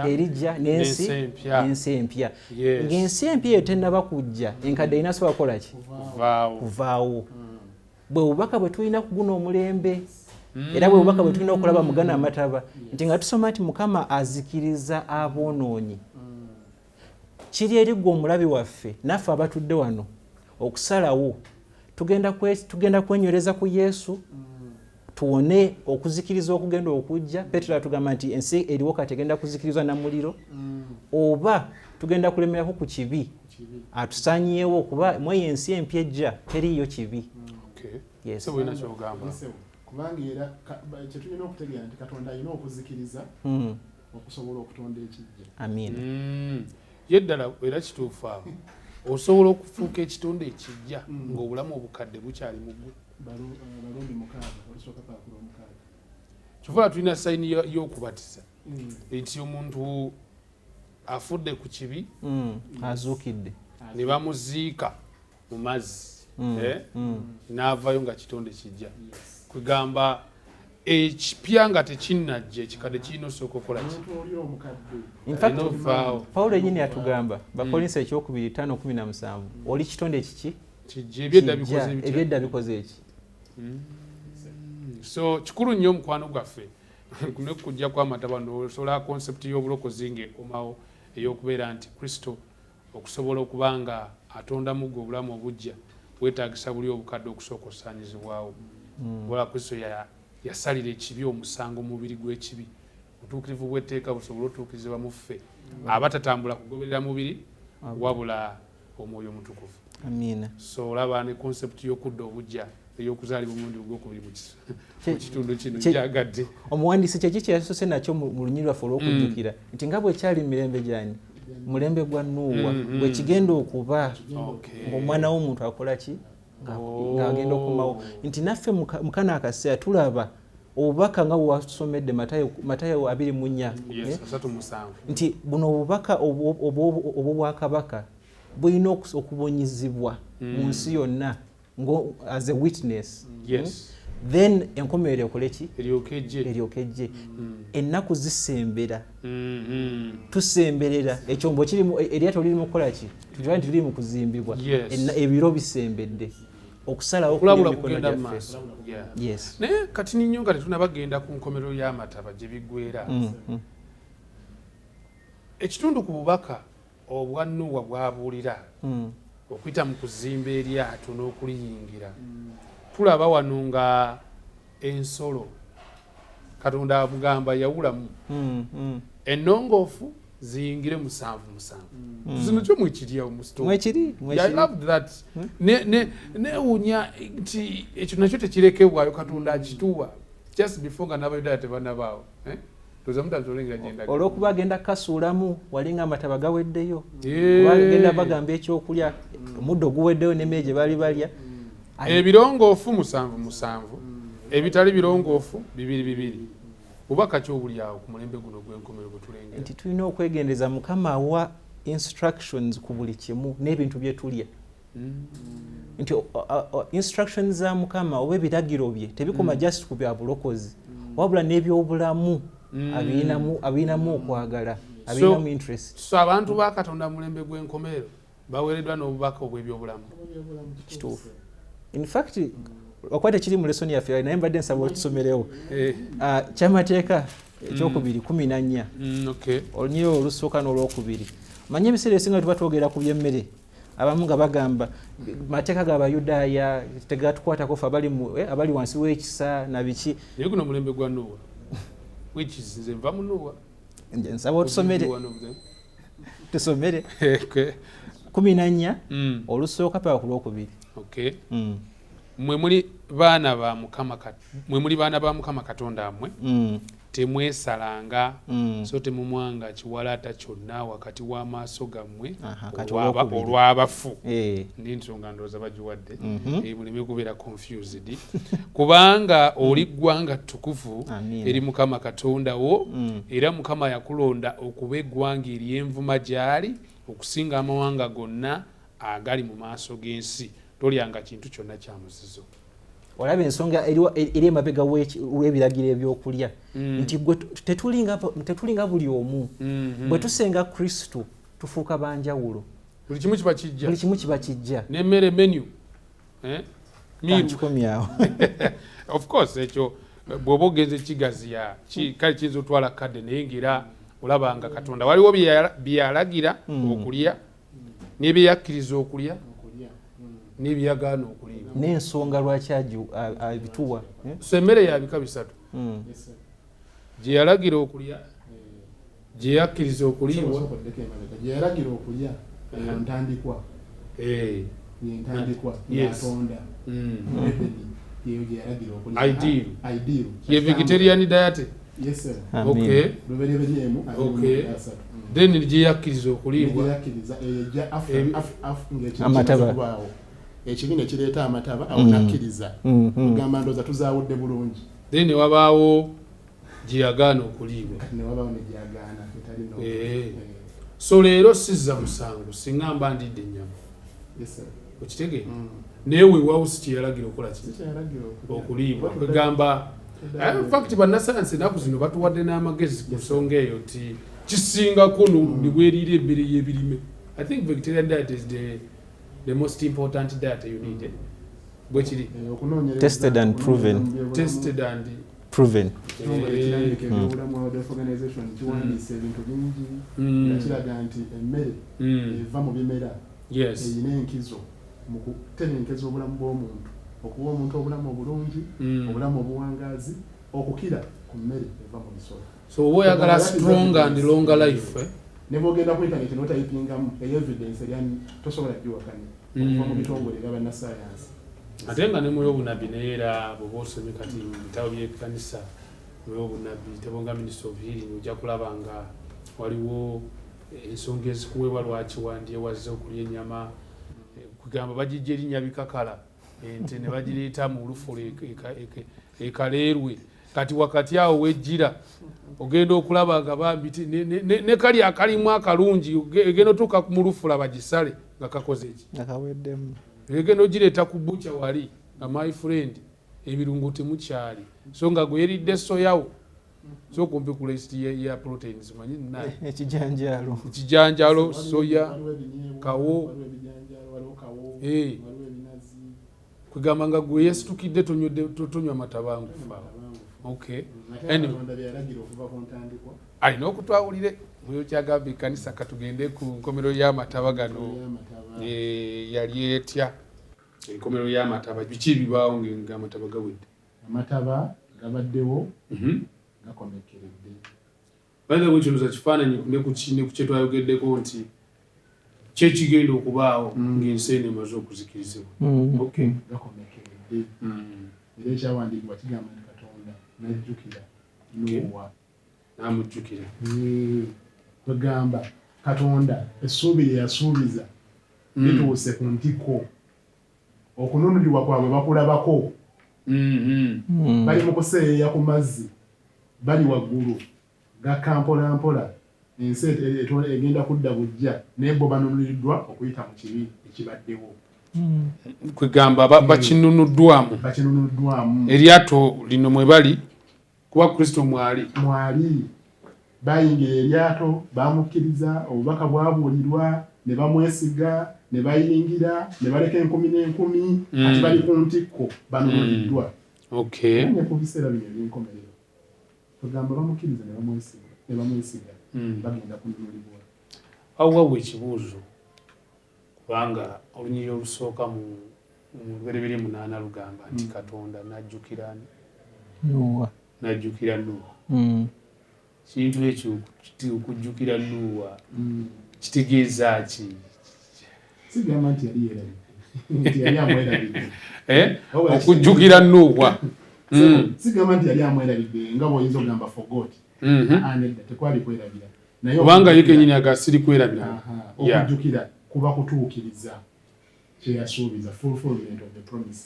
Erijja n'ensi empya. Ng'ensi empya eyo tennaba kujja, enkadde erina sobola kukola ki? Kuvaawo. Bwe bubaka bwe tulina kuguna omulembe, era bwe bubaka bwe tulina okulaba mu gano amataba, nti nga tusoma nti Mukama azikiriza aboonoonyi. Kiri eri ggwe omulabi waffe naffe abatudde wano okusalawo: tugenda kwenywereza ku Yesu tuwone okuzikiriza okugenda okujja? Petero atugamba nti ensi eriwo kati egenda kuzikirizwa na muliro. Oba tugenda kulemerako ku kibi atusanyeewo, kuba mweyo ensi empya ejja teriiyo kibi. Yes. Kubanga era kyetulina okutegeera nti Katonda alina okuzikiriza okusobola okutonda ekijja. Amiina. Ye ddala era kituufu awo, osobola okufuuka ekitonde ekijja ng'obulamu obukadde bukyali mu ggwe. Baruumi 6 olusooka paakula 6. Kyova tulina sign y'okubatiza nti omuntu afudde ku kibi, azuukidde, ne bamuziika mu mazzi, n'avayo nga kitonde kijja. Kwegamba ekipya nga tekinnajja, ekikadde kirina osooka okukola ki? In fact, Pawulo yenyini atugamba, Bakolinso ekyokubiri 5:17, oli kitonde kiki? Kijja. Ebyedda bikoze bitya? Ebyedda bikoze eki? So kikulu nnyo omukwano gwaffe nekujja kwamataba nosobola concept y'obulokozi ng'ekomawo, ey'okubeera nti Kristo okusobola okuba nga atondamu gwe obulamu obujja, weetagisa buli obukadde okusooka osaanyizibwawo. Wala Kristo yasalira ekibi omusango mu mubiri gw'ekibi, obutuukirivu bw'etteeka busobole otuukirizibwa mu ffe abatatambula kugoberera mubiri wabula Omwoyo Omutukuvu. Amiina. So olaba ne concept y'okudda obujja, ey'okuzaalibwa omulundi ogwokubiri mu kitundu kino kyagadde. Omuwandiisi kyeki kyeyasoose nakyo mu lunyiri lwaffe olw'okujjukira nti nga bwekyali mu mirembe gyani, mulembe gwa Nuuwa, bwe kigenda okuba ng'omwana w'omuntu akola ki? Ng'agenda okukomawo. Nti naffe mu kano akaseera tulaba obubaka nga bwewasomedde Matayo 24, Yes, 37. nti buno obubaka obw'obwakabaka bulina okubunyizibwa mu nsi yonna as a witness. Then enkomerero ekole ki? Eryoke ejje. Eryoke ejje. Ennaku zisembera, tusemberera ekyombo kirimu, eryato liri mu kukola ki? Tukimanyi nti liri mu kuzimbibwa. Ebiro bisembedde, okusalawo kuli okulabula emikono kugenda mu gyaffe. maaso. Yes. Naye kati ninyo nga tetunabagenda ku nkomerero y'amataba gye biggwera, ekitundu ku bubaka obwa Nuwa bwabuulira okuyita mu kuzimba eryato n'okuliyingira, tulaba wano nga ensolo Katonda amugamba yawulamu ennongoofu ziyingire musanvu musanvu. Zino kyo mwekiri awo mu story. Mwekiri. Yeah, I Mwekiri. loved that. Newuunya nti ekyo nakyo tekirekebwayo, Katonda akituwa just before nga n'Abayudaaya tebanabaawo, eh? Olw'okuba agenda kukasuulamu wali nga amataba gaweddeyo, oba agenda bagamba ekyokulya omuddo guweddeyo n'emmere gye baali balya. Ebirongoofu 7 7, ebitali birongoofu 2 2. Bubaka ki obuli awo ku mulembe guno ogw'enkomerero gwe tulengera? Nti tulina okwegendereza. Mukama awa instructions ku buli kimu n'ebintu bye tulya. Nti instructions za Mukama oba ebiragiro bye tebikoma just ku bya bulokozi, wabula n'ebyobulamu abirinamu okwagala, abirinamu interest. So abantu ba Katonda mu mulembe gw'enkomerero baweereddwa n'obubaka obw'ebyobulamu. Kituufu. In fact, okuba tekiri mu lesson yaffe, naye mbadde nsaba otusomerewo Kyamateeka ekyokubiri 14, olunyiriri olusooka n'olwokubiri. Manye ebiseera ebisinga tuba twogera ku by'emmere, abamu nga bagamba mateeka g'Abayudaaya tegatukwatako ffe abali wansi w'ekisa na biki. Naye guno omulembe gwa Nuwa, which is nze nva mu Nuwa. Nsaba otusomere. Tusomere. 14 olusooka paka ku lwokubiri. Mwe muli baana ba Mukama Katonda mmwe, temwesalanga, so temumwanga kiwalaata kyonna wakati w'amaaso gammwe olw'abafu. N'ensonga ndowooza bagiwadde, muleme kubeera confused, kubanga oli ggwanga ttukuvu eri Mukama Katonda wo, era Mukama yakulonda okuba eggwanga ery'envuma gy'ali okusinga amawanga gonna agali mu maaso g'ensi. Tolyanga kintu kyonna kya muzizo. Olaba ensonga eri emabega w'ebiragiro ebyokulya, nti gwe tetulinga buli omu. Bwe tusenga Kristo tufuuka banjawulo. Buli kimu kiba kijja. Buli kimu kiba kijja. N'emmere menu. Kankikomyawo. Of course ekyo bw'oba ogenze kigaziya kale kiyinza otwala kadde, naye ng'era olaba nga Katonda waliwo bye yalagira okulya n'ebyeyakkiriza okulya n'ebyagaana okuliibwa n'ensonga lwaki abituwa. So emmere ya bika bisatu, gye yalagira okulya, gye yakkiriza okuliibwa, gye yalagira okulya eyo ntandikwa, yentandikwa yatonda yeyo gye yalagira okulya, ideal ye vegetarian diet. Yes sir. Okay. Okay. Then gye yakkiriza okuliibwa, eyo amataba ekibi ne kireeta amataba awo nakkiriza ogamba ndowooza tuzaawudde bulungi. Then wabaawo gye yagaana okuliibwa, ne wabaawo ne gyagaana etali. So leero sizza musango singa mba ndidde ennyama. Okitegeera? Naye weewaawo si kye yalagira okukola ki? Okuliibwa. Kwegamba in fact bannasayansi ennaku zino batuwadde n'amagezi ku nsonga eyo nti kisingako ne weeriira emmere y'ebirime. I think vegetarian diet is the most important diet you need. Bwe kiri. Tested and proven. Tested and proven. Ebyobulamu World Health Organization kiwandiise ebintu bingi nga kiraga nti emmere eva mu bimera erina enkizo mu kuterenkeza obulamu bw'omuntu, okuwa omuntu obulamu obulungi, obulamu obuwangaazi, okukira ku mmere eva mu bisolo. So oba oyagala strong and longer life, ne bw'ogenda ku internet n'otayipingamu eyo evidence erya tosobola giwakanya okuva mu bitongole ebya bannasayansi. Ate nga ne mu y'obunabbi naye era bw'oba osomye kati bitabo by'ekkanisa mu y'obunabbi, bitabo nga Ministry of Healing, ojja kulaba nga waliwo ensonga ezikuweebwa lwaki wandyewazze okulya ennyama. Kugamba bagijja erinnya bikakala, ente ne bagireeta mu lufulo ekaleerwe. Kati wakati awo wejjira ogenda okulaba nga bambi ne kali akalimu akalungi egenda otuuka mu lufula bagisale nga kakoze ki? Nga kaweddemu. Egenda ogireeta ku butcher wali nga my friend ebirungo temukyali. So nga gwe yeridde soyawo, so kumpi ku list ya proteins manyi naye. Ekijanjaalo. Ekijanjaalo, soya, kawo. Kugamba nga gwe yesitukidde tonywa matabangufu awo. Okay. Anyway. Alina okutwawulire muyo kyagamba ekkanisa katugende ku nkomerero y'amataba gano. Yali etya enkomerero y'amataba? Biki ebibaawo ng'amataba gawedde? Amataba gabaddewo gakomekeredde. By the way, kino kifaananyi ne ku kye twayogeddeko nti kyekigenda okubaawo ng'ensi eno emaze okuzikirizibwa. Okay. Gakomekeredde. Era ekyawandiikibwa kigamba nti Katonda n'ajjukira Nuuwa. N'amujjukira. Kwegamba Katonda essuubi lye yasuubiza lituuse ku ntikko. Okununulibwa kwabwe bakulabako. Bali mu kuseeyeeya ku mazzi, bali waggulu, gakka mpola mpola, ensi egenda kudda buggya, naye bo banunuliddwa okuyita mu kibi ekibaddewo. Kwegamba bakinunuddwamu. Bakinunuddwamu. Eryato lino mwe bali, kuba Kristo mwali. Mwali. Bayingira eryato, bamukkiriza, obubaka bwabuulirwa, ne bamwesiga, ne bayingira, ne baleka enkumi n'enkumi, kati bali ku ntikko, banunuliddwa. Ne ku biseera bino eby'enkomerero, tugamba bamukkiriza ne bamwesiga, bagenda kununulibwa. Awo wabwe ekibuuzo, kubanga olunyiriri olusooka mu Lubereberye 8 lugamba nti Katonda n'ajjukira Nuuwa. N'ajjukira Nuuwa. Kintu ekyo okujjukira Nuuwa kitegeeza ki? Sigamba nti yali yeerabidde. Nti yali amwerabidde. Okujjukira Nuuwa. Sigamba nti yali amwerabidde nga bw'oyinza okugamba forgot. Nedda, tekwali kwerabira. Naye kubanga ye kennyini aga siri kwerabira. Okujjukira kuba kutuukiriza kye yasuubiza, fulfillment of the promise.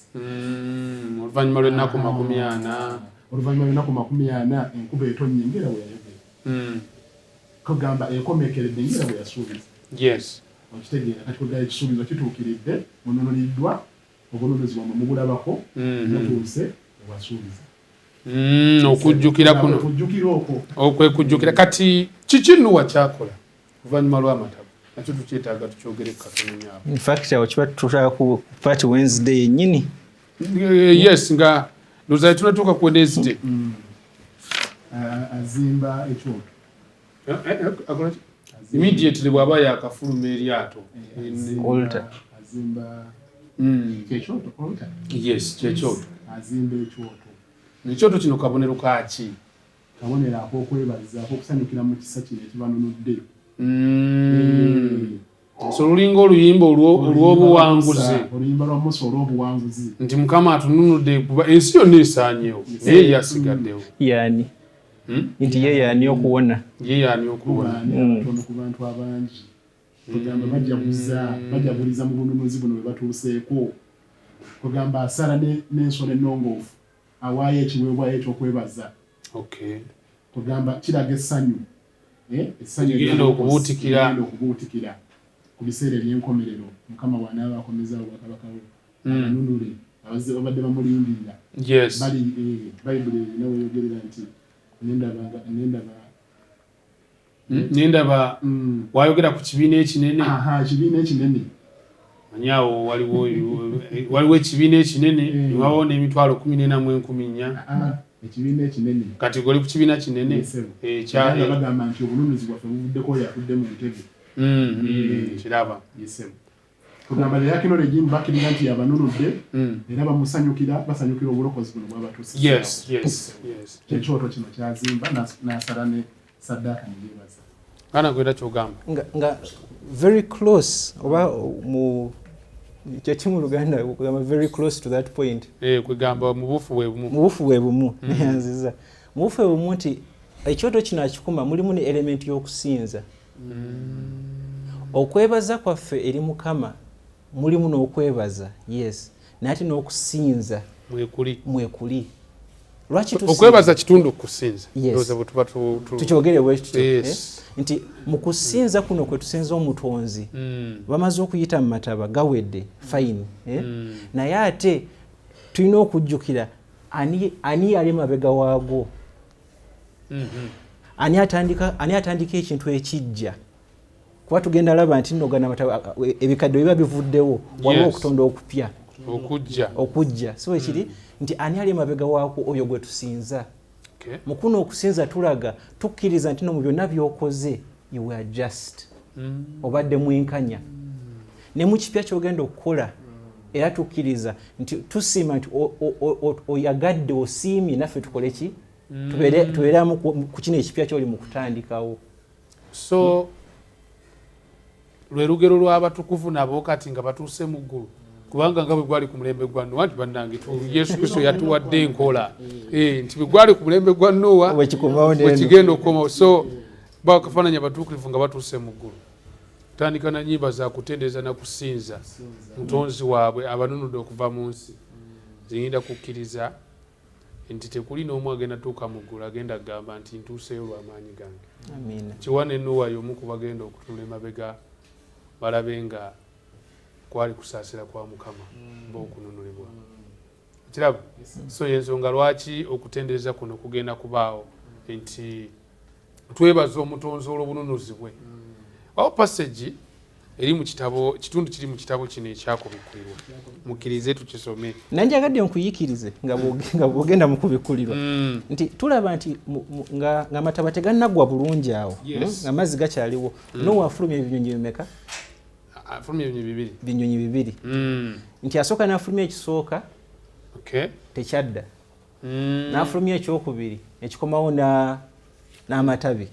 Oluvannyuma lw'ennaku 40. Oluvannyuma lw'ennaku 40 enkuba etonnya ng'era bwe yayogera. Kugamba ekomekeredde ng'era bwe yasuubiza. Yes. Okitegeera kati kugamba ekisuubizo kituukiridde, mununuliddwa, obununuzi bwammwe mubulabako, mutuuse ewasuubiza. Okujjukira kuno. Okujjukira okwo. Okwekujjukira. Kati kiki Nuuwa kyakola oluvannyuma lw'amataba? Nakyo tukyetaaga tukyogere katono nnyo awo. In fact, awo kiba tutulaba ku Part Wednesday yennyini. Yes, nga ndowooza tunatuuka ku Wednesday. Azimba ekyoto. Akola ki? Immediately bw'aba yakafuluma eryato. Altar. Azimba kyekyoto, altar. Yes, kyekyoto. Azimba ekyoto. Ekyoto kino kabonero kaaki? Kabonero ak'okwebaza, ak'okusanyukira mu kisa kino ekibanunudde. So lulinga oluyimba olw'obuwanguzi. Oluyimba lwa Musa olw'obuwanguzi. Nti Mukama atununudde kuba ensi yonna esaanyeewo, naye ye asigaddewo. Yaani? Nti ye yaani okuwona. Ye yaani okuwona. Abatono ku bantu abangi. Kugamba bajaguliza mu bununuzi buno bwe batuuseeko. Kugamba asala n'ensolo ennongoofu, awaayo ekiweebwayo eky'okwebaza. Kugamba kiraga essanyu. Essanyu Ligenda okubuutikira. Ligenda okubuutikira ku biseera eby'enkomerero. Mukama bw'anaaba akomezaawo obwakabaka bwe, abanunule abazze babadde bamulindirira. Bali, Bayibuli erina weeyogerera nti nendaba wayogera ku kibiina ekinene. Ekibiina ekinene. Manyi awo waliwo ekibiina ekinene, wabawo n'emitwalo 14,400. Ekibiina ekinene. Kati goli ku kibiina kinene. Nga bagamba nti obununuzi bwaffe buvuddeko oyo atudde mu ntebe. Kiraba. Kugamba the acknowledge bakkiriza nti yabanunudde, era bamusanyukira, basanyukira obulokozi buno bw'abatuusizza. Yes, yes, yes. Ekyoto kino kyazimba n'asala ne saddaaka ne yeebaza. Ana gwera ky'ogamba. Nga very close oba mu kyeki mu Luganda kugamba very close to that point. Kugamba mu bufu bwe bumu. Mu bufu bwe bumu, neyanziza. Mu bufu bwe bumu nti ekyoto kino akikuma mulimu ne element y'okusinza. Okwebaza kwaffe eri Mukama mulimu n'okwebaza, yes, naye ate n'okusinza mwekuli. Mwekuli. Lwaki tusinza? Okwebaza kitundu kusinza. Yes. Ndowooza bwe tuba tukyogere bwe tutyo, Yes. Nti mu kusinza kuno kwe tusinza omutonzi, bamaze okuyita mu mataba gawedde, fine, Naye ate tulina okujjukira ani yali mabega waagwo. Ani atandika ekintu ekijja? Kuba tugenda laba nti nno gano amataba, ebikadde biba bivuddewo, waliwo okutonda okupya. Okujja. Okujja. Si bwe kiri? Nti ani ali emabega waakwo oyo gwe tusinza? Mu kuno okusinza tulaga, tukkiriza nti no mu byonna by'okoze, you were just. Obadde mwenkanya. Ne mu kipya ky'ogenda okukola, era tukkiriza nti tusiima nti oyagadde, osiimye, naffe tukole ki? Tubeeramu ku kino ekipya ky'oli mu kutandikawo. So, lwe lugero lw'abatukuvu nabo kati nga batuuse mu ggulu. Kubanga nga bwe gwali ku mulembe gwa Nowa, nti bannange Yesu Kristo yatuwadde enkola, nti bwe gwali ku mulembe gwa Nowa bwekigenda okukomawo. So bakafaananya abatuukirivu nga batuuse mu ggulu, tandika na nyimba za kutendereza na kusinza mutonzi waabwe abanunudde okuva mu nsi. Ziyinda kukkiriza nti tekuli n'omu agenda tuuka mu ggulu agenda kugamba nti ntuuseeyo lw'amaanyi gange. Kiwa ne Nowa y'omu ku bagenda okutunula emabega balabe nga kwali kusaasira kwa Mukama mba okununulibwa. Kiraba? So yensonga lwaki okutendereza kuno kugenda kubaawo, nti twebaza omutonzi olw'obununuzi bwe. Awo passage eri mu kitabo, kitundu kiri mu kitabo kino ekyakubikkulirwa, mukkirize tukisome. Nanjagadde nkuyikirize nga bw'ogenda mu kubikkulirwa, nti tulaba nti nga amataba tegannaggwa bulungi awo, ng'amazzi gakyaliwo, Nowa afulumya ebinyonyi bimeka? Afulumya ebinyonyi bibiri. Binyonyi bibiri. Nti asooka n'afulumya ekisooka, tekyadda. N'afulumya ekyokubiri, ekikomawo n'amatabi.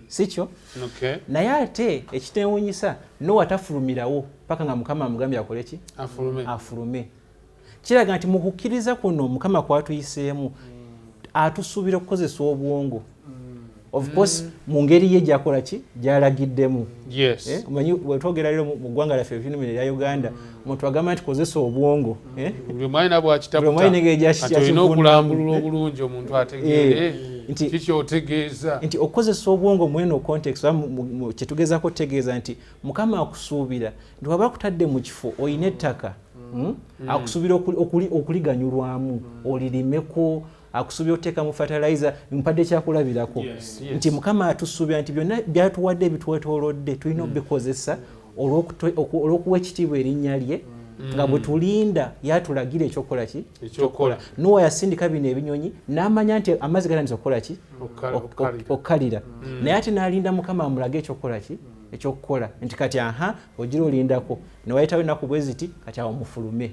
Si kyo? Naye ate ekiteewuunyisa, Nowa tafulumirawo paka nga Mukama amugambye akole ki? Afulume. Kiraga nti mu kukkiriza kuno Mukama kwatuyiseemu, atusuubira okukozesa obwongo. Of course, mu ngeri ye gy'akola ki? Gy'alagiddemu. Omanyi bwe twogera leero mu ggwanga lyaffe ebintu erya Uganda, omuntu agamba nti kozesa obwongo. Buli omu alina bw'akitaputa. Kati olina okulambulula obulungi omuntu ategeere kiki otegeeza. Nti okukozesa obwongo mu eno context, kye tugezaako okutegeeza nti Mukama akusuubira nti waba akutadde mu kifo olina ettaka, akusuubira okuliganyulwamu, olirimeko, akusuubira okuteeka mu fertilizer. Mpadde kyakulabirako nti Mukama atusuubira nti byonna byatuwadde ebitwetoolodde tulina okubikozesa olw'okuwa ekitiibwa erinnya lye, nga bwe tulinda yatulagira ekyokukola ki? Ekyokukola. Nowa yasindika bino ebinyonyi n'amanya nti amazzi gatandise okukola ki? Okkalira. Naye ate n'alinda Mukama amulage ekyokukola ki? Ekyokukola. Nti kati aha ogira olindako, ne wayitawo ennaku bwe ziti, kati awo mufulume.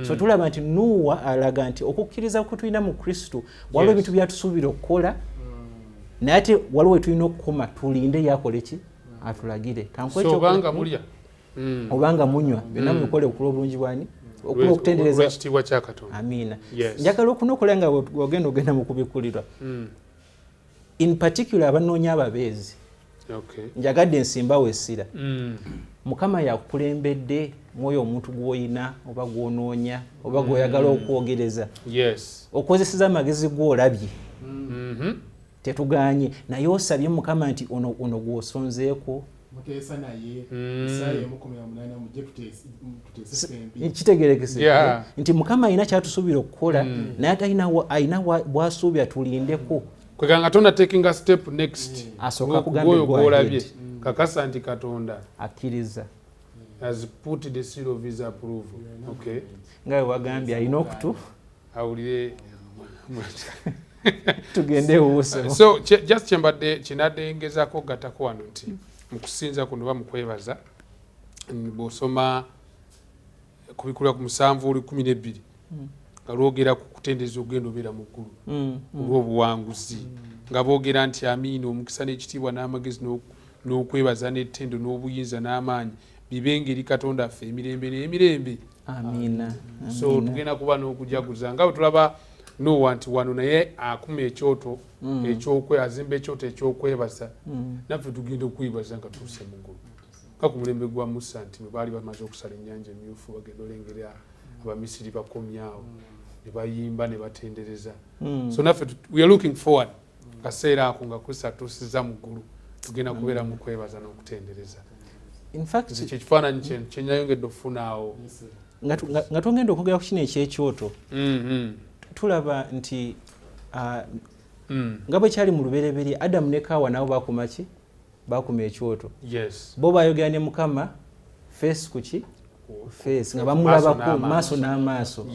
So tulaba nti Nowa alaga nti okukkiriza kwe tulina mu Kristo waliwo ebintu byatusuubira okukola, naye ate waliwo we tulina okukoma tulinde yakole ki? Atulagire. Obanga mulya obanga munywa byonna mubikole okulwa obulungi bwani, okulwa okutendereza ekitiibwa kya Katonda. Amiina. Njagala okunokola nga ogenda mu kubikkulirwa, in particular abanoonya ababeezi. Njagadde ensimbawo essira. Mukama yakukulembedde mwoyo omuntu gw'oyina oba gw'onoonya oba gw'oyagala okwogereza. Okozeseza amagezi gw'olabye. Tetuganye, naye osabye Mukama nti ono gw'osonzeeko. Muteesa naye Isaaya 1:18 mujje tuteese ffembi. Kitegerekese nti Mukama alina kyatusuubira okukola, naye ate alina bw'asuubira tulindeko. Kweganga tonna taking a step next. Asooka kugamba gw'olabye. Kakasa nti Katonda akkiriza. Has put the seal of his approval. Okay. Nga bwe wagambye alina okutu awulire tugende ewuuse. So just kyembadde kinadde ngezaako okugattako wano nti mu kusinza kuno oba mu kwebaza, bw'osoma kubikkulirwa ku 7:12 nga lwogera ku kutendereza okugenda obeera mu ggulu olw'obuwanguzi, nga boogera nti amiina, omukisa n'ekitiibwa n'amagezi n'okwebaza n'ettendo n'obuyinza n'amaanyi bibe ngeri Katonda affe emirembe n'emirembe. Amiina. So tugenda kuba n'okujaguza nga bwe tulaba Nowa nti wano naye akuma ekyoto azimba ekyoto ekyokwebaza, naffe tugenda okwebaza nga tuuse mu ggulu. Nga ku mulembe gwa Musa nti bwe baali bamaze okusala ennyanja emyufu bagenda olengera Abamisiri bakomyawo ne bayimba ne batendereza. So naffe we are looking forward kaseera ako nga Kristo atuusiza mu ggulu, tugenda kubeera mu kwebaza n'okutendereza. In fact, ekyo ekifaananyi kye nayongedde okufuna awo. Nga twongedde okwogera ku kino ekyekyoto, tulaba nti nga bwe kyali mu lubereberye, Adamu ne Kaawa nabo bakuma ki? Bakuma ekyoto. Bo bayogera ne Mukama face ku ki? Face, nga bamulabako maaso n'amaaso.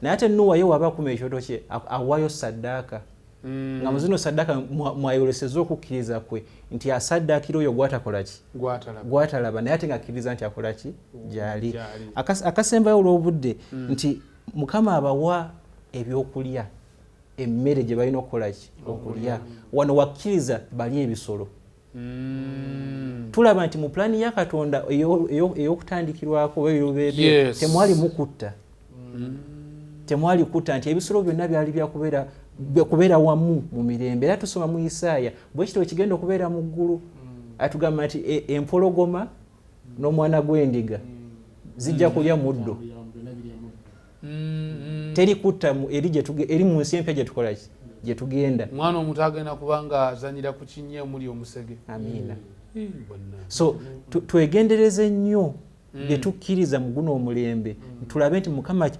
Naye ate Nuwa ye waba akuma ekyoto kye, awaayo saddaaka. Nga mu zino saddaaka mwayoleseza okukkiriza kwe nti asaddaakira oyo gw'atakola ki? Gw'atalaba, naye ate ng'akkiriza nti akola ki? Gy'ali. Akasembayo olw'obudde nti Mukama abawa ebyokulya, emmere gye balina okukola ki? Okulya. Wano wakkiriza bali ebisolo. Tulaba nti mu pulaani ya Katonda ey'okutandikirwako oba ey'olubereberye temwali mukutta. Temwali kutta, nti ebisolo byonna byali byakubeera wamu mu mirembe. Era tusoma mu Isaaya bwe kityo kigenda okubeera mu ggulu. Atugamba nti empologoma n'omwana gw'endiga zijja kulya muddo. Teri kutta eri mu nsi empya gye tukola ki? Gye tugenda. Omwana omuto agenda kubanga azanyira ku kinnya omuli omusege. Amiina. So twegendereze nnyo bye tukkiriza mu guno omulembe. Tulabe nti Mukama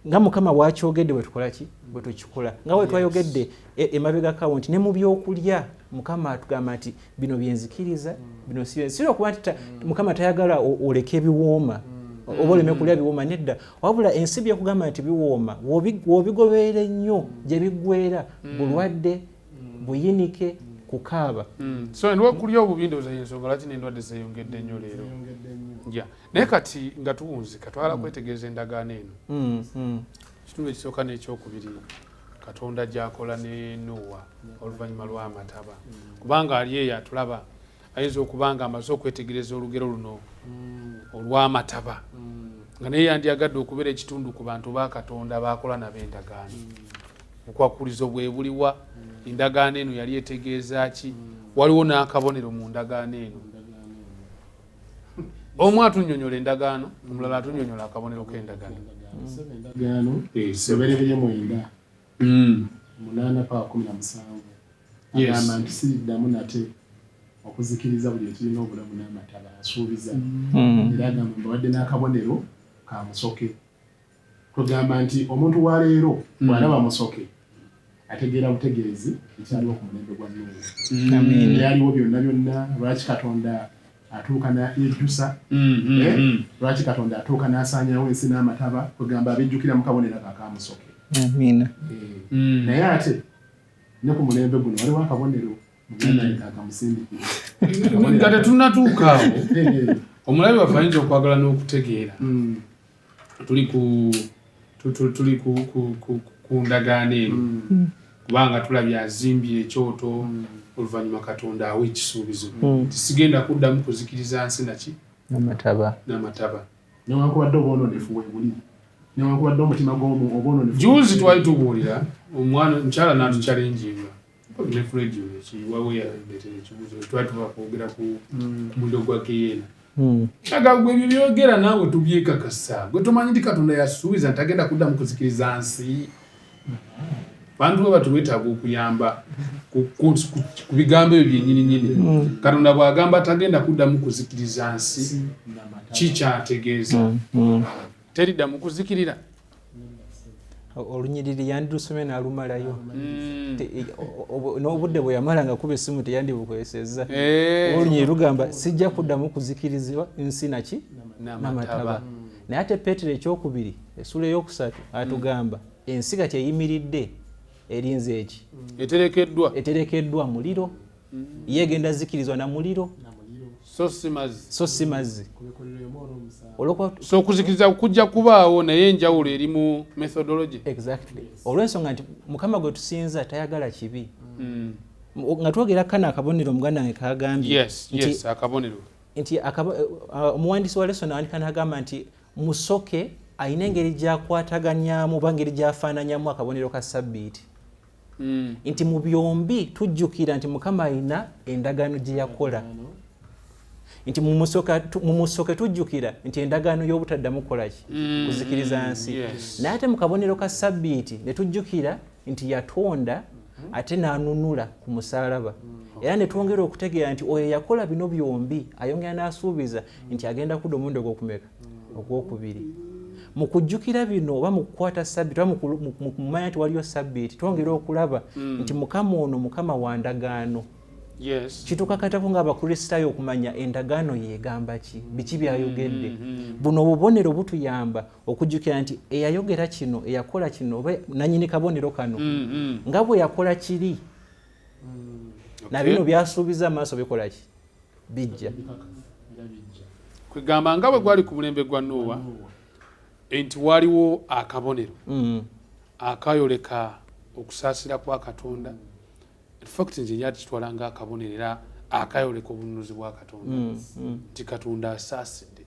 nga Mukama bw'akyogedde bwe tukola ki? Bwe tukikola. Nga bwe twayogedde emabegako nti ne mu byokulya Mukama atugamba nti bino byenzikiriza, bino si si okuba nti Mukama tayagala oleke ebiwooma oba oleme kulya biwooma, nedda. Wabula ensi byekugamba nti biwooma, w'obigoberera ennyo gye biggweera, bulwadde, buyinike, kukaaba. So endwa kulya obubi ndowooza y'ensonga lwaki n'endwadde zeeyongedde nnyo leero. Naye kati nga tuwunzika twagala kwetegereza endagaano eno. Ekitundu ekisooka n'ekyokubiri Katonda gy'akola ne Nuuwa oluvannyuma lw'amataba. Kubanga ali eyo atulaba ayinza okuba nga amaze okwetegereza olugero luno olw'amataba, nga naye yandyagadde okubeera ekitundu ku bantu ba Katonda b'akola nabo endagaano. Bukwakulizo bwe buliwa? Endagaano eno yali etegeeza ki? Waliwo n'akabonero mu ndagaano eno. Omu atunnyonnyola endagaano, omulala atunnyonnyola akabonero k'endagaano. Endagaano Lubereberye 9:8 paka 17 agamba nti siriddamu nate okuzikiriza buli ekirina obulamu n'amataba, asuubiza. Era agamba mbawadde n'akabonero ka musoke. Kwegamba nti omuntu wa leero bw'alaba musoke ategeera butegeezi ekyaliwo ku mulembe gwa Nuuwa. Byaliwo byonna byonna, lwaki Katonda atuuka yejjusa, lwaki Katonda atuuka n'asaanyawo ensi n'amataba, kwegamba abijjukira mu kabonero ako akamusoke. Amiina. Naye ate ne ku mulembe guno waliwo akabonero muganda wange kakamusindikire. Nga tetunnatuuka awo, omulabi waffe ayinza okwagala n'okutegeera tuli ku tuli ku ndagaano eno, kubanga tulabye azimbye ekyoto, oluvannyuma Katonda awa ekisuubizo nti sigenda kuddamu kuzikiriza nsi naki? N'amataba. N'amataba. Newankubadde obwononefu bwebuli, newankubadde omutima gw'omu obwononefu. Juzi twali tubuulira, omwana mukyala n'atuchallenginga ne ku radio ekiwawe yaleetera ekibuuzo. Twali tuva kwogera ku muliro gwa geyeena. Aga gwe ebyo byogera naawe tubyekakasa, gwe tomanyi nti Katonda yasuubiza nti agenda kuddamu kuzikiriza nsi? Bantu bwe batu beetaaga okuyamba ku bigambo ebyo byennyini nyini. Katonda bw'agamba tagenda kuddamu kuzikiriza nsi, kikyategeeza teriddamu kuzikirira. Olunyiriri yandirusomye n'alumalayo. N'obudde bwe yamala nga kuba essimu teyandibukozesezza. Olunyiriri lugamba sijja kuddamu kuzikirizibwa nsi naki? N'amataba. Naye ate Peetero ekyokubiri essula eyokusatu atugamba ensi kati eyimiridde erinze eki? Eterekeddwa. Eterekeddwa muliro, ye egenda zikirizwa na muliro. So si mazzi. So si mazzi. Olwokuba So okuzikiriza kujja kubaawo, naye enjawulo eri mu methodology. Exactly, olw'ensonga nti Mukama gwe tusinza tayagala kibi. Nga twogera kano akabonero muganda wange kagambye Yes, akabonero. Nti omuwandiisi wa lesson awandika n'agamba nti musoke alina engeri gyakwataganyamu oba engeri gyafaananyamu akabonero ka sabbiiti, nti mu byombi tujjukira nti Mukama alina endagaano gye yakola, nti mu musoke tujjukira nti endagaano y'obutaddamu kukolaki? Kuzikiriza nsi. Naye ate mu kabonero ka sabbiiti ne tujjukira nti yatonda ate n'anunula ku musaalaba, era ne twongera okutegeera nti oyo yakola bino byombi ayongera n'asuubiza nti agenda kudda omulundi ogwokumeka? Ogwokubiri. Mu kujjukira bino oba mu kukwata sabbiiti oba mu kumanya nti waliyo sabbiiti, twongera okulaba nti Mukama ono Mukama wa ndagaano. Kitukakatako ng'Abakristaayo okumanya endagaano yeegamba ki, biki byayogedde. Buno obubonero butuyamba okujjukira nti eyayogera kino, eyakola kino, oba nanyini kabonero kano, nga bwe yakola kiri na bino byasuubiza amaaso bikola ki? Bijja. Kwegamba nga bwe gwali ku mulembe gwa Nuuwa nti waliwo akabonero akayoleka okusaasira kwa Katonda. In fact nze njati kitwala nga akabonero era. Akayoleka obununuzi bwa Katonda, nti Katonda asaasidde.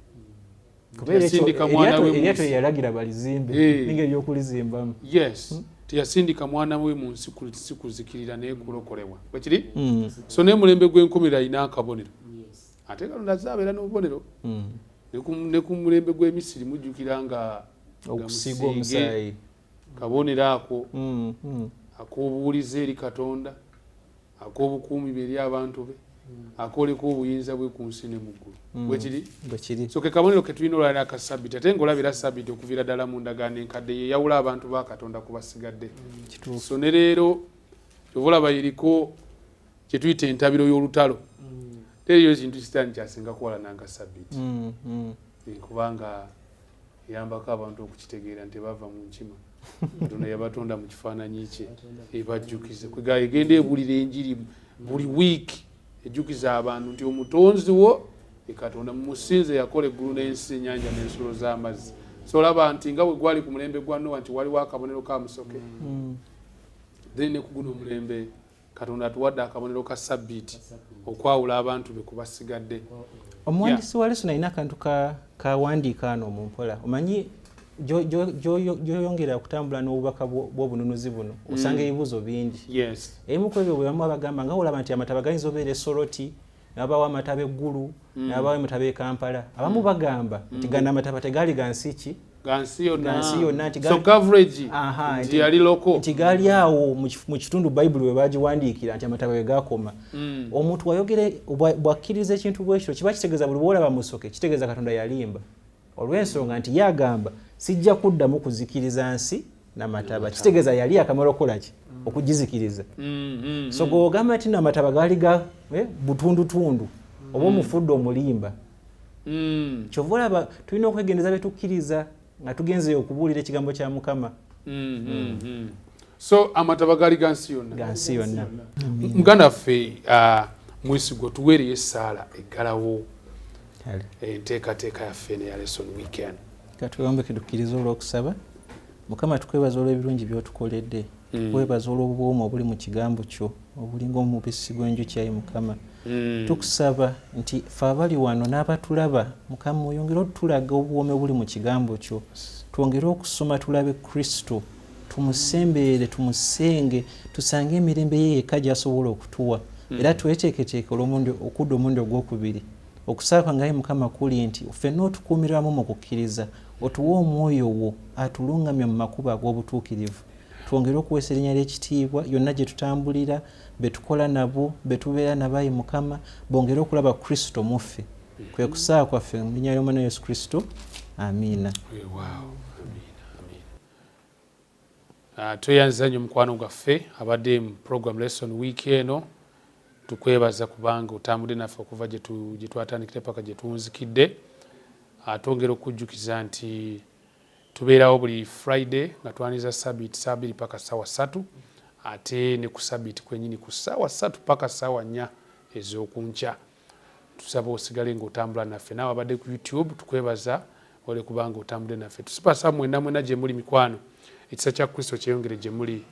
Kuba eryato- Yasindika mwana we mu eryato nsi. yalagira balizimbe, ninga ebyokulizimbamu. Yes, teyasindika mwana we mu nsi si kuzikirira naye kulokolebwa, bwekiri. So naye mulembe gw'enkomerero alina akabonero, ate Katonda azze abeera n'obubonero. Ne ku mulembe gw'emisiri mujjukira nga okusiiga musiige omusaayi. Kabonero ako ak'obuwulize eri Katonda, ak'obukuumi bwe eri abantu be, akooleka obuyinza bwe ku nsi ne mu ggulu, bwekiri. Bwekiri. So ke kabonero ke tulina olwaliro aka Sabiti, ate ng'olabira Sabiti okuviira ddala mu ndagaano enkadde yeyawula abantu ba Katonda ku basigadde. Kituufu. So ne leero kyova olaba eriko kye tuyita entabiro y'olutalo. Teriyo kintu sitaani kyasinga kuwalana nga Sabiti, kubanga eyambako abantu okukitegeera nti bava mu nkima, Katonda yabatonda mu kifaananyi kye, ebajjukize kwega egenda ebulira enjiri buli wiiki, ejjukiza abantu nti omutonzi wo ye Katonda, mumusinze yakola eggulu n'ensi, ennyanja n'ensulo z'amazzi. So olaba nti nga bwe gwali ku mulembe gwa Nowa nti waliwo akabonero ka musoke, then ne ku guno omulembe Katonda atuwadde akabonero ka Sabbiiti okwawula abantu be ku basigadde. Omuwandiisi wa lesson alina akantu kawandiika ano mu mpola. Omanyi gy'oyongera okutambula n'obubaka bw'obununuzi buno, osanga ebibuuzo bingi. Ebimu ku ebyo bwe bamu abagamba nga olaba nti amataba gayinza obeera e Soroti, nabawo amataba eggulu, nabawo amataba e Kampala. Abamu bagamba nti gano amataba tegaali ga nsi ki? Gansi yonna. Gansi yonna nti so coverage nti yali local. Nti gaali awo mu kitundu Bayibuli we bagiwandiikira nti amataba we gakoma. Omuntu wayogere bw'akkiriza ekintu bwekityo, kiba kitegeeza buli bwolaba musoke kitegeeza Katonda yalimba, olw'ensonga nti ye agamba sijja kuddamu kuzikiriza nsi n'amataba, kitegeeza yali akamala okukola ki? Okugizikiriza. So gw'ogamba nti n'amataba gaali ga butundutundu, oba omufudde omulimba. Kyova olaba tulina okwegendereza be tukkiriza nga tugenzeyo okubuulira ekigambo kya Mukama. So amataba gaali ga nsi yonna. Ga nsi yonna. Muganda waffe, Mwesigwa, tuweereyo essaala eggalawo enteekateeka yaffe eno eya lesson weekend. Katweyombeke tukkirize olw'okusaba. Mukama, tukwebaza olw'ebirungi by'otukoledde. Tukwebaza olw'obuwoomu obuli mu kigambo kyo obulinga omubisi gw'enjuki. Ayi Mukama, tukusaba nti ffe abali wano n'abatulaba, Mukama, oyongere otulaga obuwoomi obuli mu kigambo kyo, twongere okusoma tulabe Kristo, tumusemberere, tumusenge, tusange emirembe ye yekka gy'asobola okutuwa, era tweteeketeeke okudda omulundi ogwokubiri. Okusaba kwange, ayi Mukama, kuli nti ffenna otukuumirwamu mu kukkiriza, otuwe omwoyo wo atulungamye mu makubo ag'obutuukirivu, twongere okuweesa erinnya ly'ekitiibwa yonna gye tutambulira, be tukola nabo, be tubeera nabo. Ayi Mukama, bongere okulaba Kristo mu ffe. Kwe kusaba kwaffe mu linnya ly'Omwana Yesu Kristo, amiina. Weewaawo, amiina, amiina. Tweyanziza nnyo mukwano gwaffe abadde mu program lesson week eno. Tukwebaza kubanga otambudde naffe okuva gye twatandikire paka gye tuwunzikidde. Twongera okujjukiza nti tubeerawo buli Friday nga twaniriza Sabiti saa 2 paka ssaawa 3, ate ne ku Sabiti kwenyini ku ssaawa 3 paka ssaawa 4 ez'okunkya. Tusaba osigale ng'otambula naffe. Naawe abadde ku YouTube, tukwebaza ole kubanga otambudde naffe. Tusipasa mwena mwena gye muli mikwano, ekisa kya Kristo kyeyongere gye muli.